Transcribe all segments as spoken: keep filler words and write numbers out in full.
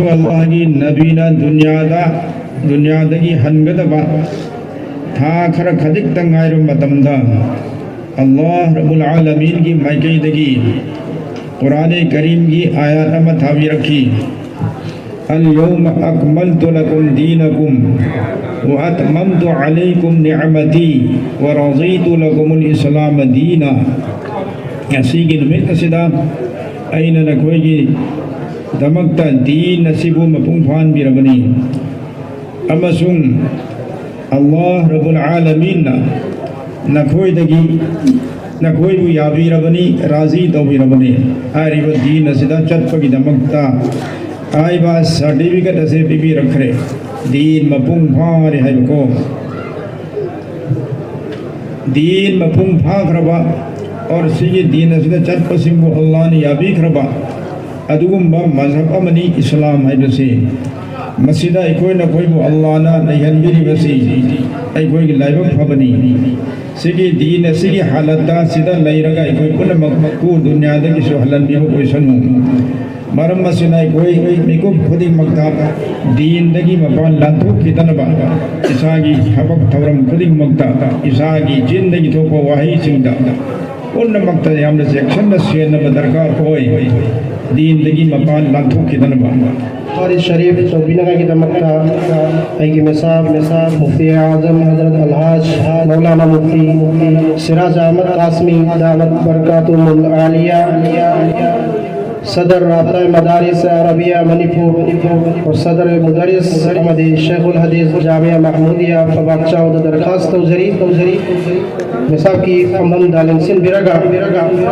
ꯑꯜꯂꯥꯍꯒꯤ ꯅꯕꯤꯅ ꯗꯨꯅꯤꯌꯥꯗ, ꯗꯨꯅꯤꯌꯥꯗꯒꯤ ꯍꯟꯒꯗꯕ ꯊꯥ ꯈꯔ ꯈꯖꯤꯛꯇ ꯉꯥꯏꯔꯕ ꯃꯇꯝꯗ, ꯑꯜꯂꯥꯍ ꯔꯕꯨꯜ ꯑꯥꯂꯃꯤꯟꯒꯤ ꯃꯥꯏꯀꯩꯗꯒꯤ ꯀꯨꯔꯥꯅꯦ ꯀꯔꯤꯝꯒꯤ ꯑꯥꯌꯥꯠ ꯑꯃ ꯊꯥꯕꯤꯔꯛꯈꯤ꯫ اليوم أكملت لكم دينكم وأتممت عليكم نعمتي ورضيت لكم الإسلام دينا. ꯉꯁꯤꯒꯤ ꯅꯨꯃꯤꯠ ꯑꯁꯤꯗ ꯑꯩꯅ ꯅꯈꯣꯏꯒꯤꯗꯃꯛꯇ ꯗꯤꯟ ꯑꯁꯤꯕꯨ ꯃꯄꯨꯡ ꯐꯥꯍꯟꯕꯤꯔꯕꯅꯤ, ꯑꯃꯁꯨꯡ ꯑꯜꯂꯥꯍ ꯔꯕꯨꯜ ꯑꯥꯂꯃꯤꯟꯅ ꯅꯈꯣꯏꯗꯒꯤ, ꯅꯈꯣꯏꯕꯨ ꯌꯥꯕꯤꯔꯕꯅꯤ, ꯔꯥꯖꯤ ꯇꯧꯕꯤꯔꯕꯅꯤ꯫ ꯍꯥꯏꯔꯤꯕ ꯗꯤꯟ ꯑꯁꯤꯗ ꯆꯠꯄꯒꯤꯗꯃꯛꯇ ꯍꯥꯏꯕ ꯁꯥꯔꯇꯤꯐꯤꯀꯦꯠ ꯑꯁꯤ ꯄꯤꯕꯤꯔꯛꯈ꯭ꯔꯦ꯫ ꯗꯤꯟ ꯃꯄꯨꯡ ꯐꯥꯔꯦ ꯍꯥꯏꯕꯀꯣ꯫ ꯗꯤꯟ ꯃꯄꯨꯡ ꯐꯥꯈ꯭ꯔꯕ, ꯑꯣꯔ ꯁꯤꯒꯤ ꯗꯤꯟ ꯑꯁꯤꯗ ꯆꯠꯄꯁꯤꯡꯕꯨ ꯑꯜꯂꯥꯍꯅ ꯌꯥꯕꯤꯈ꯭ꯔꯕ ꯑꯗꯨꯒꯨꯝꯕ ꯃꯖꯍꯕ ꯑꯃꯅꯤ ꯏꯁꯂꯥꯝ ꯍꯥꯏꯕꯁꯤ꯫ ꯃꯁꯤꯗ ꯑꯩꯈꯣꯏ ꯅꯈꯣꯏꯕꯨ ꯑꯜꯂꯥꯍꯅ ꯂꯩꯍꯟꯕꯤꯔꯤꯕꯁꯤ ꯑꯩꯈꯣꯏꯒꯤ ꯂꯥꯏꯕꯛ ꯐꯕꯅꯤ꯫ ꯁꯤꯒꯤ ꯗꯤꯟ ꯑꯁꯤꯒꯤ ꯍꯥꯂꯠꯇ ꯁꯤꯗ ꯂꯩꯔꯒ ꯑꯩꯈꯣꯏ ꯄꯨꯝꯅꯃꯛꯄꯨ ꯗꯨꯅꯤꯌꯥꯗꯒꯤꯁꯨ ꯍꯜꯍꯟꯕꯤꯕ ꯑꯣꯏꯁꯅꯨ꯫ ꯃꯔꯝ ꯑꯁꯤꯅ ꯑꯩꯈꯣꯏ ꯃꯤꯀꯨꯞ ꯈꯨꯗꯤꯡꯃꯛꯇ ꯗꯤꯟꯗꯒꯤ ꯃꯄꯥꯟ ꯂꯥꯟꯊꯣꯛꯈꯤꯗꯅꯕ, ꯏꯁꯥꯒꯤ ꯊꯕꯛ ꯊꯧꯔꯝ ꯈꯨꯗꯤꯡꯃꯛꯇ, ꯏꯁꯥꯒꯤ ꯆꯤꯟꯗꯒꯤ ꯊꯣꯛꯄ ꯋꯥꯍꯩꯁꯤꯡꯗ ꯄꯨꯝꯅꯃꯛꯇ ꯌꯥꯝꯅ ꯆꯦꯛꯁꯤꯟꯅ ꯁꯦꯟꯅꯕ ꯗꯔꯀꯥꯔ ꯑꯣꯏ꯫ ꯗꯤꯟꯗꯒꯤ ꯃꯄꯥꯟ ꯂꯥꯟꯊꯣꯛꯈꯤꯗꯅꯕ꯫ ꯋꯥꯔꯤ ꯁꯔꯤꯐ ꯇꯧꯕꯤꯅꯉꯥꯏꯒꯤꯗꯃꯛꯇ ꯑꯩꯒꯤ ꯃꯤꯁꯥꯞ, ꯃꯤꯁꯥꯞ ꯃꯨꯐꯇꯤ ꯑꯥꯖꯝ ꯍꯖꯔꯠ ꯑꯜꯍꯥꯖ ꯃꯧꯂꯥꯅꯥ ꯃꯨꯐꯇꯤ ꯁꯤꯔꯥꯖ ꯑꯍꯃꯗ ꯀꯥꯁꯃꯤ ꯗꯥꯃꯠ ꯕꯔꯀꯥꯇꯨꯍꯨꯃꯨꯜ ꯑꯥꯂꯤꯌꯥ, ꯁꯗꯔ ꯔꯥꯕꯇꯥ ꯃꯗꯥꯔꯤꯁ ꯑꯔꯥꯕꯤꯌꯥ ꯃꯅꯤꯄꯨꯔ, ꯁꯗꯔ ꯃꯨꯗꯔꯤꯁ ꯑꯃꯗꯤ ꯁꯦꯈꯨꯜ ꯍꯗꯤꯁ ꯖꯥꯃꯤꯌꯥ ꯃꯍꯃꯨꯗꯤꯌꯥ ꯐꯕꯥꯛ ꯆꯥꯎꯗ ꯗꯔꯈꯥꯁ ꯇꯧꯖꯔꯤ, ꯇꯧꯖꯔꯤ꯫ ꯃꯤꯁꯥꯞꯀꯤ ꯐꯝꯐꯝꯗ ꯂꯦꯡꯁꯤꯟꯕꯤꯔꯒ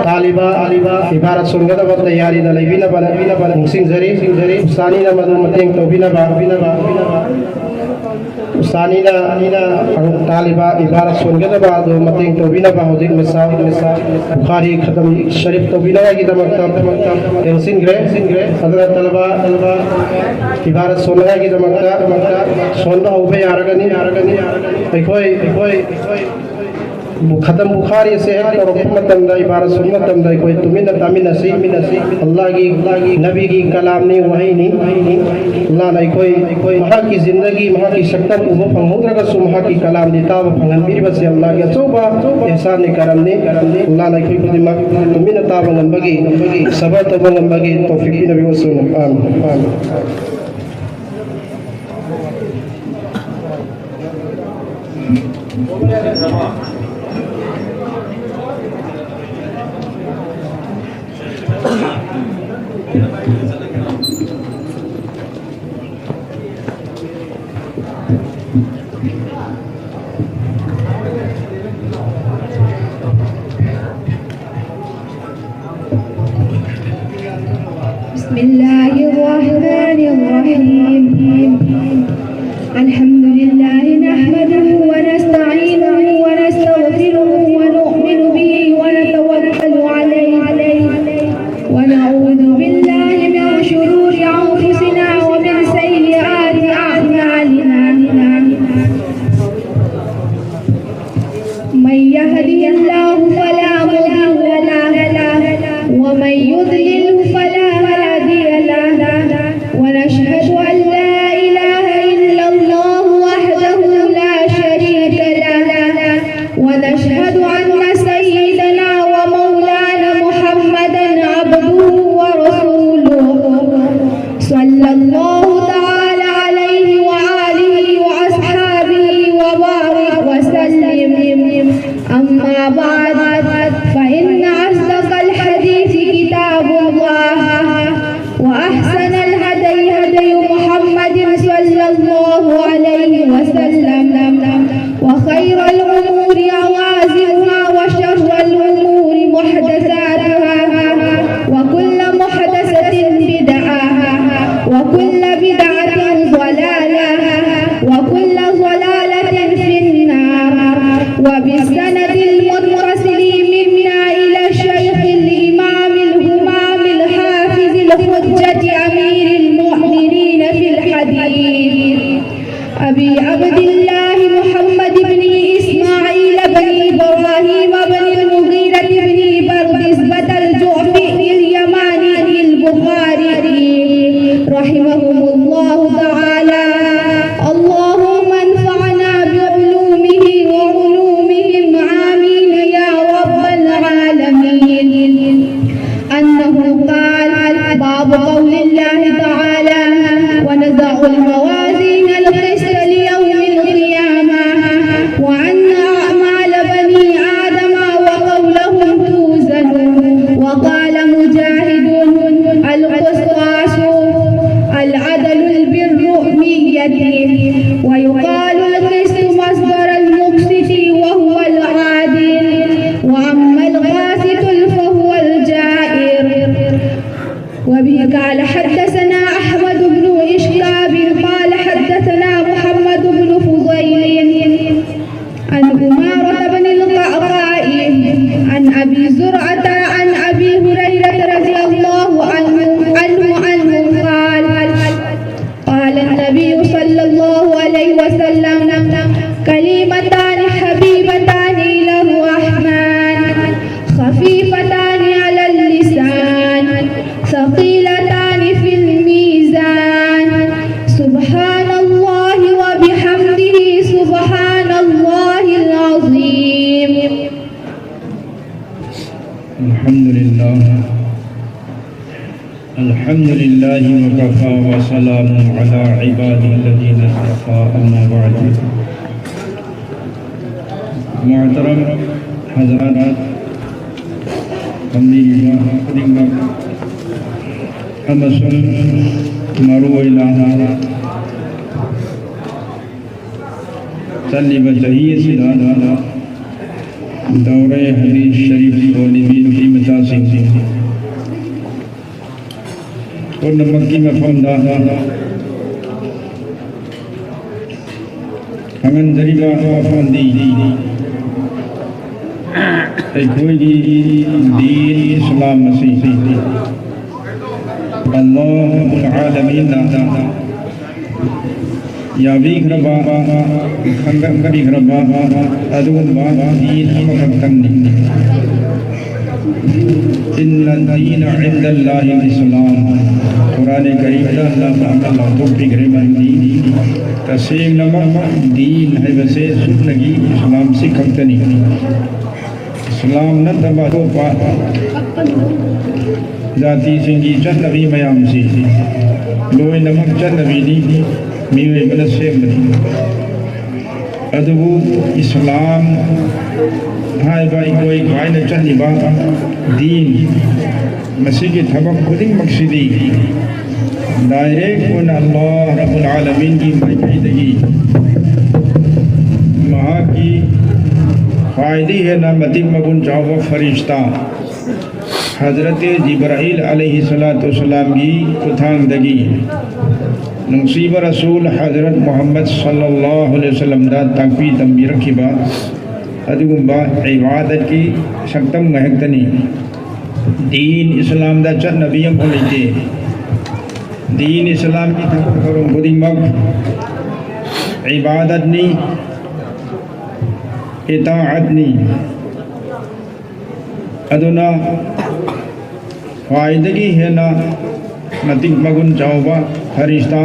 ꯇꯥꯂꯤꯕ ꯏꯕꯥꯔꯥꯠ ꯁꯣꯟꯒꯗꯕ ꯇꯌꯥꯔꯤꯗ ꯂꯩꯕꯤꯅꯕ ꯅꯤꯡꯁꯤꯡꯖꯔꯤ꯫ ꯎꯁꯇꯥꯅꯤꯅ ꯃꯗꯨ ꯃꯇꯦꯡ ꯇꯧꯕꯤꯅꯕ, ꯎꯁꯇꯥꯅꯤꯅ ꯇꯥꯂꯤꯕ ꯏꯕꯥꯔꯥꯠ ꯁꯣꯟꯒꯗꯕ ꯑꯗꯨ ꯃꯇꯦꯡ ꯇꯧꯕꯤꯅꯕ ꯍꯧꯖꯤꯛ ꯃꯤꯁꯥꯞ, ꯃꯤꯁꯥꯞ ꯕꯨꯈꯥꯔꯤ ꯈꯇꯝ ꯁꯔꯤꯐ ꯇꯧꯕꯤꯅꯕꯒꯤꯗꯃꯛꯇ ꯂꯦꯡꯁꯤꯟꯈ꯭ꯔꯦ꯫ ꯑꯗꯨꯅ ꯇꯂꯕꯥ, ꯇꯂꯕꯥ ꯏꯕꯥꯔꯥꯠ ꯁꯣꯟꯅꯉꯥꯏꯒꯤꯗꯃꯛꯇ ꯁꯣꯟꯕ ꯍꯧꯕ ꯌꯥꯔꯒꯅꯤ, ꯌꯥꯔꯒꯅꯤ꯫ ꯑꯩꯈꯣꯏ, ꯑꯩꯈꯣꯏ ꯈꯇꯝ ꯕꯨꯈꯥꯔꯤ ꯑꯁꯤ ꯍꯦꯛ ꯇꯧꯔꯛꯄ ꯃꯇꯝꯗ, ꯏꯕꯥꯔꯥ ꯁꯨꯕ ꯃꯇꯝꯗ ꯑꯩꯈꯣꯏ ꯇꯨꯃꯤꯟꯅ ꯇꯥꯃꯤꯟꯅꯁꯤ꯫ ꯑꯜꯂꯥꯍꯒꯤ, ꯅꯕꯤꯒꯤ ꯀꯂꯥꯝꯅꯤ, ꯋꯥꯍꯩꯅꯤ꯫ ꯑꯜꯂꯥꯍꯅ ꯑꯩꯈꯣꯏ, ꯃꯍꯥꯛꯀꯤ ꯖꯤꯟꯗꯒꯤ, ꯃꯍꯥꯛꯀꯤ ꯁꯛꯇꯝ ꯎꯕ ꯐꯪꯍꯧꯗ꯭ꯔꯒꯁꯨ, ꯃꯍꯥꯛꯀꯤ ꯀꯂꯥꯝꯗꯤ ꯇꯥꯕ ꯐꯪꯍꯟꯕꯤꯔꯤꯕꯁꯤ ꯑꯜꯂꯥꯍꯒꯤ ꯑꯆꯧꯕ ꯏꯍꯁꯥꯟꯅꯤ, ꯀꯔꯝꯅꯤ꯫ ꯑꯜꯂꯥꯍꯅ ꯑꯩꯈꯣꯏ ꯈꯨꯗꯤꯡꯃꯛ ꯇꯨꯃꯤꯟꯅ ꯇꯥꯕ ꯉꯝꯕꯒꯤ, ꯁꯕꯔ ꯇꯧꯕ ꯉꯝꯕꯒꯤ ꯇꯧꯐꯤꯛ ꯄꯤꯅꯕꯤꯌꯨ꯫ ꯑꯥꯃꯤꯟ꯫ ꯑꯥꯃꯤꯟ꯫ بسم الله الرحمن الرحيم. الحمد لله نحمده ونستعينه ونستغفره ونؤمن به ونتوكل عليه، ونعوذ بالله من شرور أنفسنا ومن سيئات أعمالنا. من يهده الله فلا مضل له، ومن يضلل فلا هادي له. ونشهد أن لا إله إلا الله وحده لا شريك له، ونشهد أن سيدنا ومولانا محمدا عبده ورسوله، صلى الله تعالى عليه وآله وأصحابه وبارك وسلم. أما بعد، فإن أصدق الحديث كتاب الله، وأحسن الهدي هدي محمد صلى الله عليه وسلم، وخير الأمور عوازمها، وشر الأمور محدثاتها، وكل محدثة بدعة، وكل بدعة ضلالة، وكل ضلالة في النار. وبالسند المتصل منا إلى الشيخ الإمام الهمام الحافظ الحجة أمير المؤمنين في الحديث أبي عبد الله محمد بن إسماعيل بن إبراهيم الموازين القسط ليوم القيامة، وأن أعمال بني آدم وقولهم توزن. وقال مجاهد: القسطاس العدل البر نيته. ويقال القسط مصدر المقسط وهو العادل، وأما القاسط فهو الجائر. وبه قال حدثنا أحمد بن إشكاب قال حدثنا محمد بن فضيل عن أمارة بن القعقاع عن أبي زرعة عن أبي هريرة رضي الله عنه، عنه، عنه قال: قال النبي صلى الله عليه وسلم: كلمتان حبيبتان إلى الرحمن، خفيفتان على اللسان، ثقيلتان في الميزان، سبحان الله وبحمده، سبحان الله العظيم. الحمد لله. الحمد لله وكفى وسلام على عباده الذين اصطفى، أما بعد. محترم حضرات، ꯐꯝꯕꯤꯔꯤꯕ ꯈꯨꯗꯤꯡꯃꯛ ꯑꯃꯁꯨꯡ ꯃꯔꯨꯑꯣꯏꯅ ꯆꯠꯂꯤꯕ ꯆꯍꯤ ꯑꯁꯤꯗ ꯗꯧꯔꯦ ꯍꯗꯤꯁ ꯁꯔꯤꯐ ꯁꯣꯜꯂꯤꯕꯤ ꯅꯨꯄꯤ ꯃꯆꯥꯁꯤꯡ ꯄꯨꯝꯅꯃꯛꯀꯤ ꯃꯐꯝꯗ ꯈꯪꯍꯟꯖꯔꯤꯕ ꯋꯥꯐꯝꯗꯤ, ꯑꯩꯈꯣꯏꯒꯤ ꯗꯤꯟ ꯏꯁꯂꯥꯝ ꯑꯁꯤ ꯑꯜꯂꯥꯍ ꯔꯕꯨꯜ ꯑꯥꯂꯃꯤꯟꯅ ꯌꯥꯕꯤꯈ꯭ꯔꯕ, ꯈꯪꯍꯟꯕꯤꯈ꯭ꯔꯕ ꯑꯗꯨꯒꯨꯝꯕ ꯗꯤꯟ ꯑꯃꯈꯛꯇꯪꯅꯤ꯫ إن الدين عند الله الإسلام. ꯀꯨꯔꯥꯟ ꯀꯔꯤꯝꯗ ꯑꯜꯂꯥꯍ ꯄꯥꯛꯅ ꯂꯥꯎꯊꯣꯛꯄꯤꯈ꯭ꯔꯦ ꯃꯔꯝꯗꯤ ꯇꯁꯦꯡꯅꯃꯛ ꯗꯤꯟ ꯍꯥꯏꯕꯁꯦ ꯁꯨꯞꯅꯒꯤ ꯏꯁꯂꯥꯝꯁꯤ ꯈꯛꯇꯅꯤ꯫ ꯏꯁꯂꯥꯝ ꯅꯠꯇꯕ ꯑꯇꯣꯞꯄ ꯖꯥꯇꯤꯁꯤꯡꯒꯤ ꯆꯠꯅꯕꯤ ꯃꯌꯥꯝꯁꯤ ꯂꯣꯏꯅꯃꯛ ꯆꯠꯅꯕꯤꯅꯤ, ꯃꯤꯑꯣꯏꯕꯅ ꯁꯦꯝꯕꯅꯤ꯫ ꯑꯗꯨꯕꯨ ꯏꯁꯂꯥꯝ ꯍꯥꯏꯕ ꯑꯩꯈꯣꯏ ꯈ꯭ꯋꯥꯏꯅ ꯆꯠꯂꯤꯕ ꯗꯤꯟ, ꯃꯁꯤꯒꯤ ꯊꯕꯛ ꯈꯨꯗꯤꯡꯃꯛꯁꯤꯗꯤ ꯗꯥꯏꯔꯦꯛ ꯑꯣꯏꯅ ꯑꯜꯂꯥꯍ ꯔꯕꯨꯜ ꯑꯥꯂꯃꯤꯟꯒꯤ ꯃꯥꯏꯀꯩꯗꯒꯤ ꯃꯍꯥꯛꯀꯤ ꯈ꯭ꯋꯥꯏꯗꯒꯤ ꯍꯦꯟꯅ ꯃꯇꯤꯛ ꯃꯒꯨꯟ ꯆꯥꯎꯕ ꯐꯔꯤꯁꯇꯥ ꯍꯖꯔꯠ ꯖꯤꯕ꯭ꯔꯥꯏꯜ ꯑꯂꯩꯍꯤ ꯁꯂꯥꯇꯨ ꯁꯂꯥꯝꯒꯤ ꯈꯨꯠꯊꯥꯡꯗꯒꯤ ꯅꯨꯡꯁꯤꯕ ꯔꯁꯨꯜ ꯍꯖꯔꯠ ꯃꯨꯍꯝꯃꯗ ꯁꯜꯂꯜꯂꯥꯍꯨ ꯑꯂꯩꯍꯤ ꯋꯁꯜꯂꯝꯗ ꯇꯥꯛꯄꯤ ꯇꯝꯕꯤꯔꯛꯈꯤꯕ ꯑꯗꯨꯒꯨꯝꯕ ꯏꯕꯥꯗꯠꯀꯤ ꯁꯛꯇꯝ ꯉꯥꯏꯍꯥꯛꯇꯅꯤ꯫ ꯗꯤꯟ ꯏꯁꯂꯥꯝꯗ ꯆꯠꯅꯕꯤ ꯑꯃꯐꯥꯎ ꯂꯩꯇꯦ꯫ ꯗꯤꯟ ꯏꯁꯂꯥꯝꯒꯤ ꯊꯕꯛ ꯊꯧꯔꯝ ꯈꯨꯗꯤꯡꯃꯛ ꯏꯕꯥꯗꯠꯅꯤ, ꯏꯇꯥꯑꯠꯅꯤ꯫ ꯑꯗꯨꯅ ꯈ꯭ꯋꯥꯏꯗꯒꯤ ꯍꯦꯟꯅ ꯃꯇꯤꯛ ꯃꯒꯨꯟ ꯆꯥꯎꯕ ꯐꯔꯤꯁꯇꯥ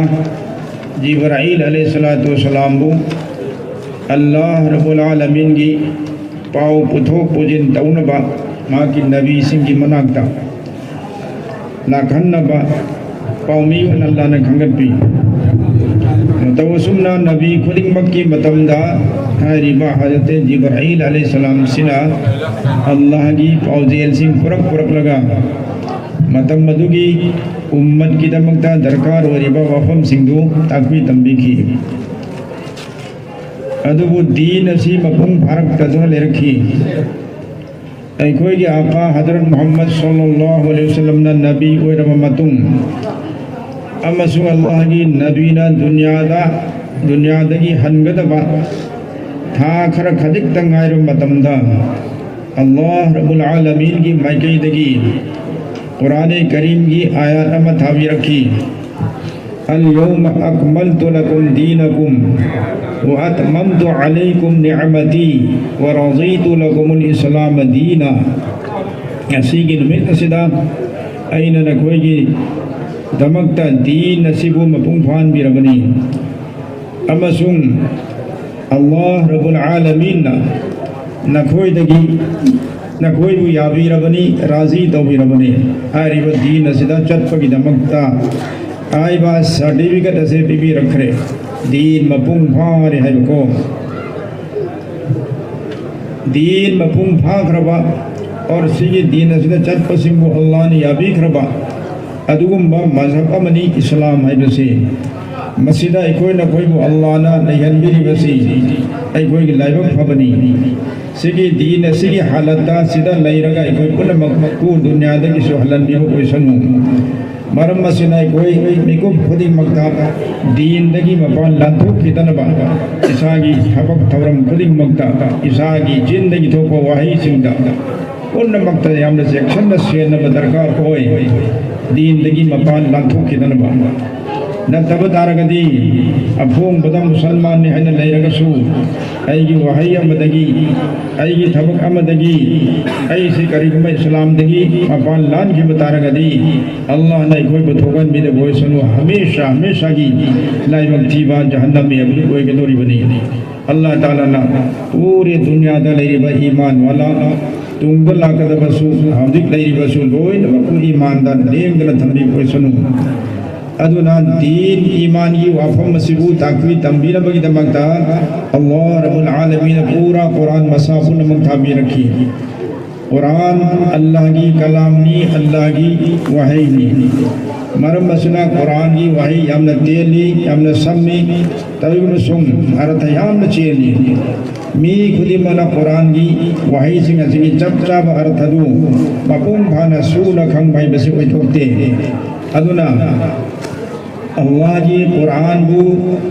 ꯖꯤꯕ꯭ꯔꯥꯏꯜ ꯑꯂꯩꯍꯤ ꯁꯂꯥꯇꯨ ꯋꯁꯂꯥꯝꯕꯨ ꯑꯜꯂꯥꯍ ꯔꯕꯨꯜ ꯑꯥꯂꯃꯤꯟꯒꯤ ꯄꯥꯎ ꯄꯨꯊꯣꯛ ꯄꯨꯁꯤꯟ ꯇꯧꯅꯕ ꯃꯍꯥꯛꯀꯤ ꯅꯕꯤꯁꯤꯡꯒꯤ ꯃꯅꯥꯛꯇ ꯂꯥꯛꯍꯟꯅꯕ ꯄꯥꯎꯃꯤ ꯑꯣꯏꯅ ꯑꯜꯂꯥꯍꯅ ꯈꯟꯒꯠꯄꯤ꯫ ꯃꯇꯧ ꯑꯁꯨꯝꯅ ꯅꯕꯤ ꯈꯨꯗꯤꯡꯃꯛꯀꯤ ꯃꯇꯝꯗ ꯍꯥꯏꯔꯤꯕ ꯍꯖꯔꯠ ꯖꯤꯕ꯭ꯔꯥꯏꯜ ꯑꯂꯩꯍꯤ ꯁꯂꯥꯝꯁꯤꯅ ꯑꯜꯂꯥꯍꯒꯤ ꯄꯥꯎꯖꯦꯜꯁꯤꯡ ꯄꯨꯔꯛ ꯄꯨꯔꯛꯂꯒ ꯃꯇꯝ ꯑꯗꯨꯒꯤ ꯎꯝꯃꯠꯀꯤꯗꯃꯛꯇ ꯗꯔꯀꯥꯔ ꯑꯣꯏꯔꯤꯕ ꯋꯥꯐꯝꯁꯤꯡꯗꯨ ꯇꯥꯛꯄꯤ ꯇꯝꯕꯤꯈꯤ꯫ ꯑꯗꯨꯕꯨ ꯗꯤꯟ ꯑꯁꯤ ꯃꯄꯨꯡ ꯐꯥꯔꯛꯇꯗꯨꯅ ꯂꯩꯔꯛꯈꯤ꯫ ꯑꯩꯈꯣꯏꯒꯤ ꯑꯥꯀꯥ ꯍꯖꯔꯠ ꯃꯨꯍꯝꯃꯗ ꯁꯜꯂꯜꯂꯥꯍꯨ ꯑꯂꯩꯍꯤ ꯋꯁꯜꯂꯝꯅ ꯅꯕꯤ ꯑꯣꯏꯔꯕ ꯃꯇꯨꯡ ꯑꯃꯁꯨꯡ ꯑꯜꯂꯥꯍꯒꯤ ꯅꯕꯤꯅ ꯗꯨꯅꯤꯌꯥꯗ, ꯗꯨꯅꯤꯌꯥꯗꯒꯤ ꯍꯟꯒꯗꯕ ꯊꯥ ꯈꯔ ꯈꯖꯤꯛꯇ ꯉꯥꯏꯔꯕ ꯃꯇꯝꯗ, ꯑꯜꯂꯥꯍ ꯔꯕꯨꯜ ꯑꯥꯂꯃꯤꯟꯒꯤ ꯃꯥꯏꯀꯩꯗꯒꯤ ꯀꯨꯔꯥꯟ ꯀꯔꯤꯝꯒꯤ ꯑꯥꯌꯥꯠ ꯑꯃ ꯊꯥꯕꯤꯔꯛꯈꯤ꯫ اليوم أكملت لكم دينكم وأتممت عليكم نعمتي ورضيت لكم الإسلام دينا. ꯉꯁꯤꯒꯤ ꯅꯨꯃꯤꯠ ꯑꯁꯤꯗ ꯑꯩꯅ ꯅꯈꯣꯏꯒꯤꯗꯃꯛꯇ ꯗꯤꯟ ꯑꯁꯤꯕꯨ ꯃꯄꯨꯡ ꯐꯥꯍꯟꯕꯤꯔꯕꯅꯤ꯫ ꯑꯃꯁꯨꯡ ꯑꯜꯂꯥꯍ ꯔꯕꯨꯜ ꯑꯥꯂꯃꯤꯟꯅ ꯅꯈꯣꯏꯗꯒꯤ ꯅꯈꯣꯏꯕꯨ ꯌꯥꯕꯤꯔꯕꯅꯤ, ꯔꯥꯖꯤ ꯇꯧꯕꯤꯔꯕꯅꯤ꯫ ꯍꯥꯏꯔꯤꯕ ꯗꯤꯟ ꯑꯁꯤꯗ ꯆꯠꯄꯒꯤꯗꯃꯛꯇ ꯍꯥꯏꯕ ꯁꯥꯔꯇꯤꯐꯤꯀꯦꯠ ꯑꯁꯤ ꯄꯤꯕꯤꯔꯛꯈ꯭ꯔꯦ꯫ ꯗꯤꯟ ꯃꯄꯨꯡ ꯐꯥꯔꯦ ꯍꯥꯏꯕꯀꯣ꯫ ꯗꯤꯟ ꯃꯄꯨꯡ ꯐꯥꯈ꯭ꯔꯕ, ꯑꯣꯔ ꯁꯤꯒꯤ ꯗꯤꯟ ꯑꯁꯤꯗ ꯆꯠꯄꯁꯤꯡꯕꯨ ꯑꯜꯂꯥꯍꯅ ꯌꯥꯕꯤꯈ꯭ꯔꯕ ꯑꯗꯨꯒꯨꯝꯕ ꯃꯖꯍꯕ ꯑꯃꯅꯤ ꯏꯁꯂꯥꯝ ꯍꯥꯏꯕꯁꯤ꯫ ꯃꯁꯤꯗ ꯑꯩꯈꯣꯏ ꯅꯈꯣꯏꯕꯨ ꯑꯜꯂꯥꯍꯅ ꯂꯩꯍꯟꯕꯤꯔꯤꯕꯁꯤ ꯑꯩꯈꯣꯏꯒꯤ ꯂꯥꯏꯕꯛ ꯐꯕꯅꯤ꯫ ꯁꯤꯒꯤ ꯗꯤꯟ ꯑꯁꯤꯒꯤ ꯍꯥꯂꯠꯇ ꯁꯤꯗ ꯂꯩꯔꯒ ꯑꯩꯈꯣꯏ ꯄꯨꯝꯅꯃꯛꯄꯨ ꯗꯨꯅꯤꯌꯥꯗꯒꯤꯁꯨ ꯍꯜꯍꯟꯕꯤꯕ ꯑꯣꯏꯁꯅꯨ꯫ ꯃꯔꯝ ꯑꯁꯤꯅ ꯑꯩꯈꯣꯏ ꯃꯤꯀꯨꯞ ꯈꯨꯗꯤꯡꯃꯛꯇ ꯗꯤꯟꯗꯒꯤ ꯃꯄꯥꯟ ꯂꯥꯟꯊꯣꯛꯈꯤꯗꯅꯕ, ꯏꯁꯥꯒꯤ ꯊꯕꯛ ꯊꯧꯔꯝ ꯈꯨꯗꯤꯡꯃꯛꯇ, ꯏꯁꯥꯒꯤ ꯆꯤꯟꯗꯒꯤ ꯊꯣꯛꯄ ꯋꯥꯍꯩꯁꯤꯡꯗ ꯄꯨꯝꯅꯃꯛꯇ ꯌꯥꯝꯅ ꯆꯦꯛꯁꯤꯟꯅ ꯁꯦꯟꯅꯕ ꯗꯔꯀꯥꯔ ꯑꯣꯏ꯫ ꯗꯤꯟꯗꯒꯤ ꯃꯄꯥꯟ ꯂꯥꯟꯊꯣꯛꯈꯤꯗꯅꯕ꯫ ꯅꯠꯇꯕ ꯇꯥꯔꯒꯗꯤ, ꯑꯄꯣꯡꯕꯗ ꯃꯨꯁꯜꯃꯥꯟꯅꯤ ꯍꯥꯏꯅ ꯂꯩꯔꯒꯁꯨ, ꯑꯩꯒꯤ ꯋꯥꯍꯩ ꯑꯃꯗꯒꯤ, ꯑꯩꯒꯤ ꯊꯕꯛ ꯑꯃꯗꯒꯤ, ꯑꯩꯁꯤ ꯀꯔꯤꯒꯨꯝꯕ ꯏꯁꯂꯥꯝꯗꯒꯤ ꯃꯄꯥꯟ ꯂꯥꯟꯈꯤꯕ ꯇꯥꯔꯒꯗꯤ, ꯑꯜꯂꯥꯍꯅ ꯑꯩꯈꯣꯏꯕꯨ ꯊꯣꯛꯍꯟꯕꯤꯗꯕ ꯑꯣꯏꯁꯅꯨ꯫ ꯍꯃꯦꯁꯥ ꯍꯃꯦꯁꯥꯒꯤ ꯂꯥꯏꯕꯛ ꯊꯤꯕ ꯖꯍꯟꯅꯝ ꯍꯥꯏꯕꯗꯨ ꯑꯣꯏꯒꯗꯧꯔꯤꯕꯅꯤ꯫ ꯑꯜꯂꯥꯍ ꯇꯥꯂꯥꯅ ꯄꯨꯔꯦ ꯗꯨꯅꯤꯌꯥꯗ ꯂꯩꯔꯤꯕ ꯏꯃꯥꯟ ꯋꯥꯂꯥ, ꯇꯨꯡꯗ ꯂꯥꯛꯀꯗꯕꯁꯨ, ꯍꯧꯖꯤꯛ ꯂꯩꯔꯤꯕꯁꯨ ꯂꯣꯏꯅꯃꯛꯄꯨ ꯏꯃꯥꯟꯗ ꯂꯦꯡꯗꯅ ꯊꯝꯕꯤꯕ ꯑꯣꯏꯁꯅꯨ꯫ ꯑꯗꯨꯅ ꯗꯤꯟ ꯏꯃꯥꯟꯒꯤ ꯋꯥꯐꯝ ꯑꯁꯤꯕꯨ ꯇꯥꯛꯄꯤ ꯇꯝꯕꯤꯅꯕꯒꯤꯗꯃꯛꯇ ꯑꯜꯂꯥꯍ ꯔꯕꯨꯜ ꯑꯥꯂꯃꯤꯅ ꯄꯨꯔꯥ ꯀꯨꯔꯥꯟ ꯃꯁꯥ ꯄꯨꯝꯅꯃꯛ ꯊꯥꯕꯤꯔꯛꯈꯤ꯫ ꯀꯨꯔꯥꯟ ꯑꯜꯂꯥꯍꯒꯤ ꯀꯂꯥꯝꯅꯤ, ꯑꯜꯂꯥꯍꯒꯤ ꯋꯥꯍꯩꯅꯤ꯫ ꯃꯔꯝ ꯑꯁꯤꯅ ꯀꯨꯔꯥꯟꯒꯤ ꯋꯥꯍꯩ ꯌꯥꯝꯅ ꯇꯦꯜꯂꯤ, ꯌꯥꯝꯅ ꯁꯝꯃꯤ, ꯇꯧꯏꯒꯨꯝꯕꯁꯨꯡ ꯑꯔꯊ ꯌꯥꯝꯅ ꯆꯦꯜꯂꯤ꯫ ꯃꯤ ꯈꯨꯗꯤꯡꯃꯛꯅ ꯀꯨꯔꯥꯟꯒꯤ ꯋꯥꯍꯩꯁꯤꯡ ꯑꯁꯤꯒꯤ ꯆꯞ ꯆꯥꯕ ꯑꯔꯊꯗꯨ ꯃꯄꯨꯡ ꯐꯥꯅ ꯁꯨꯅ ꯈꯪꯕ ꯍꯥꯏꯕꯁꯤ ꯑꯣꯏꯊꯣꯛꯇꯦ꯫ ꯑꯗꯨꯅ ꯑꯜꯂꯥꯍꯒꯤ ꯀꯨꯔꯥꯟꯕꯨ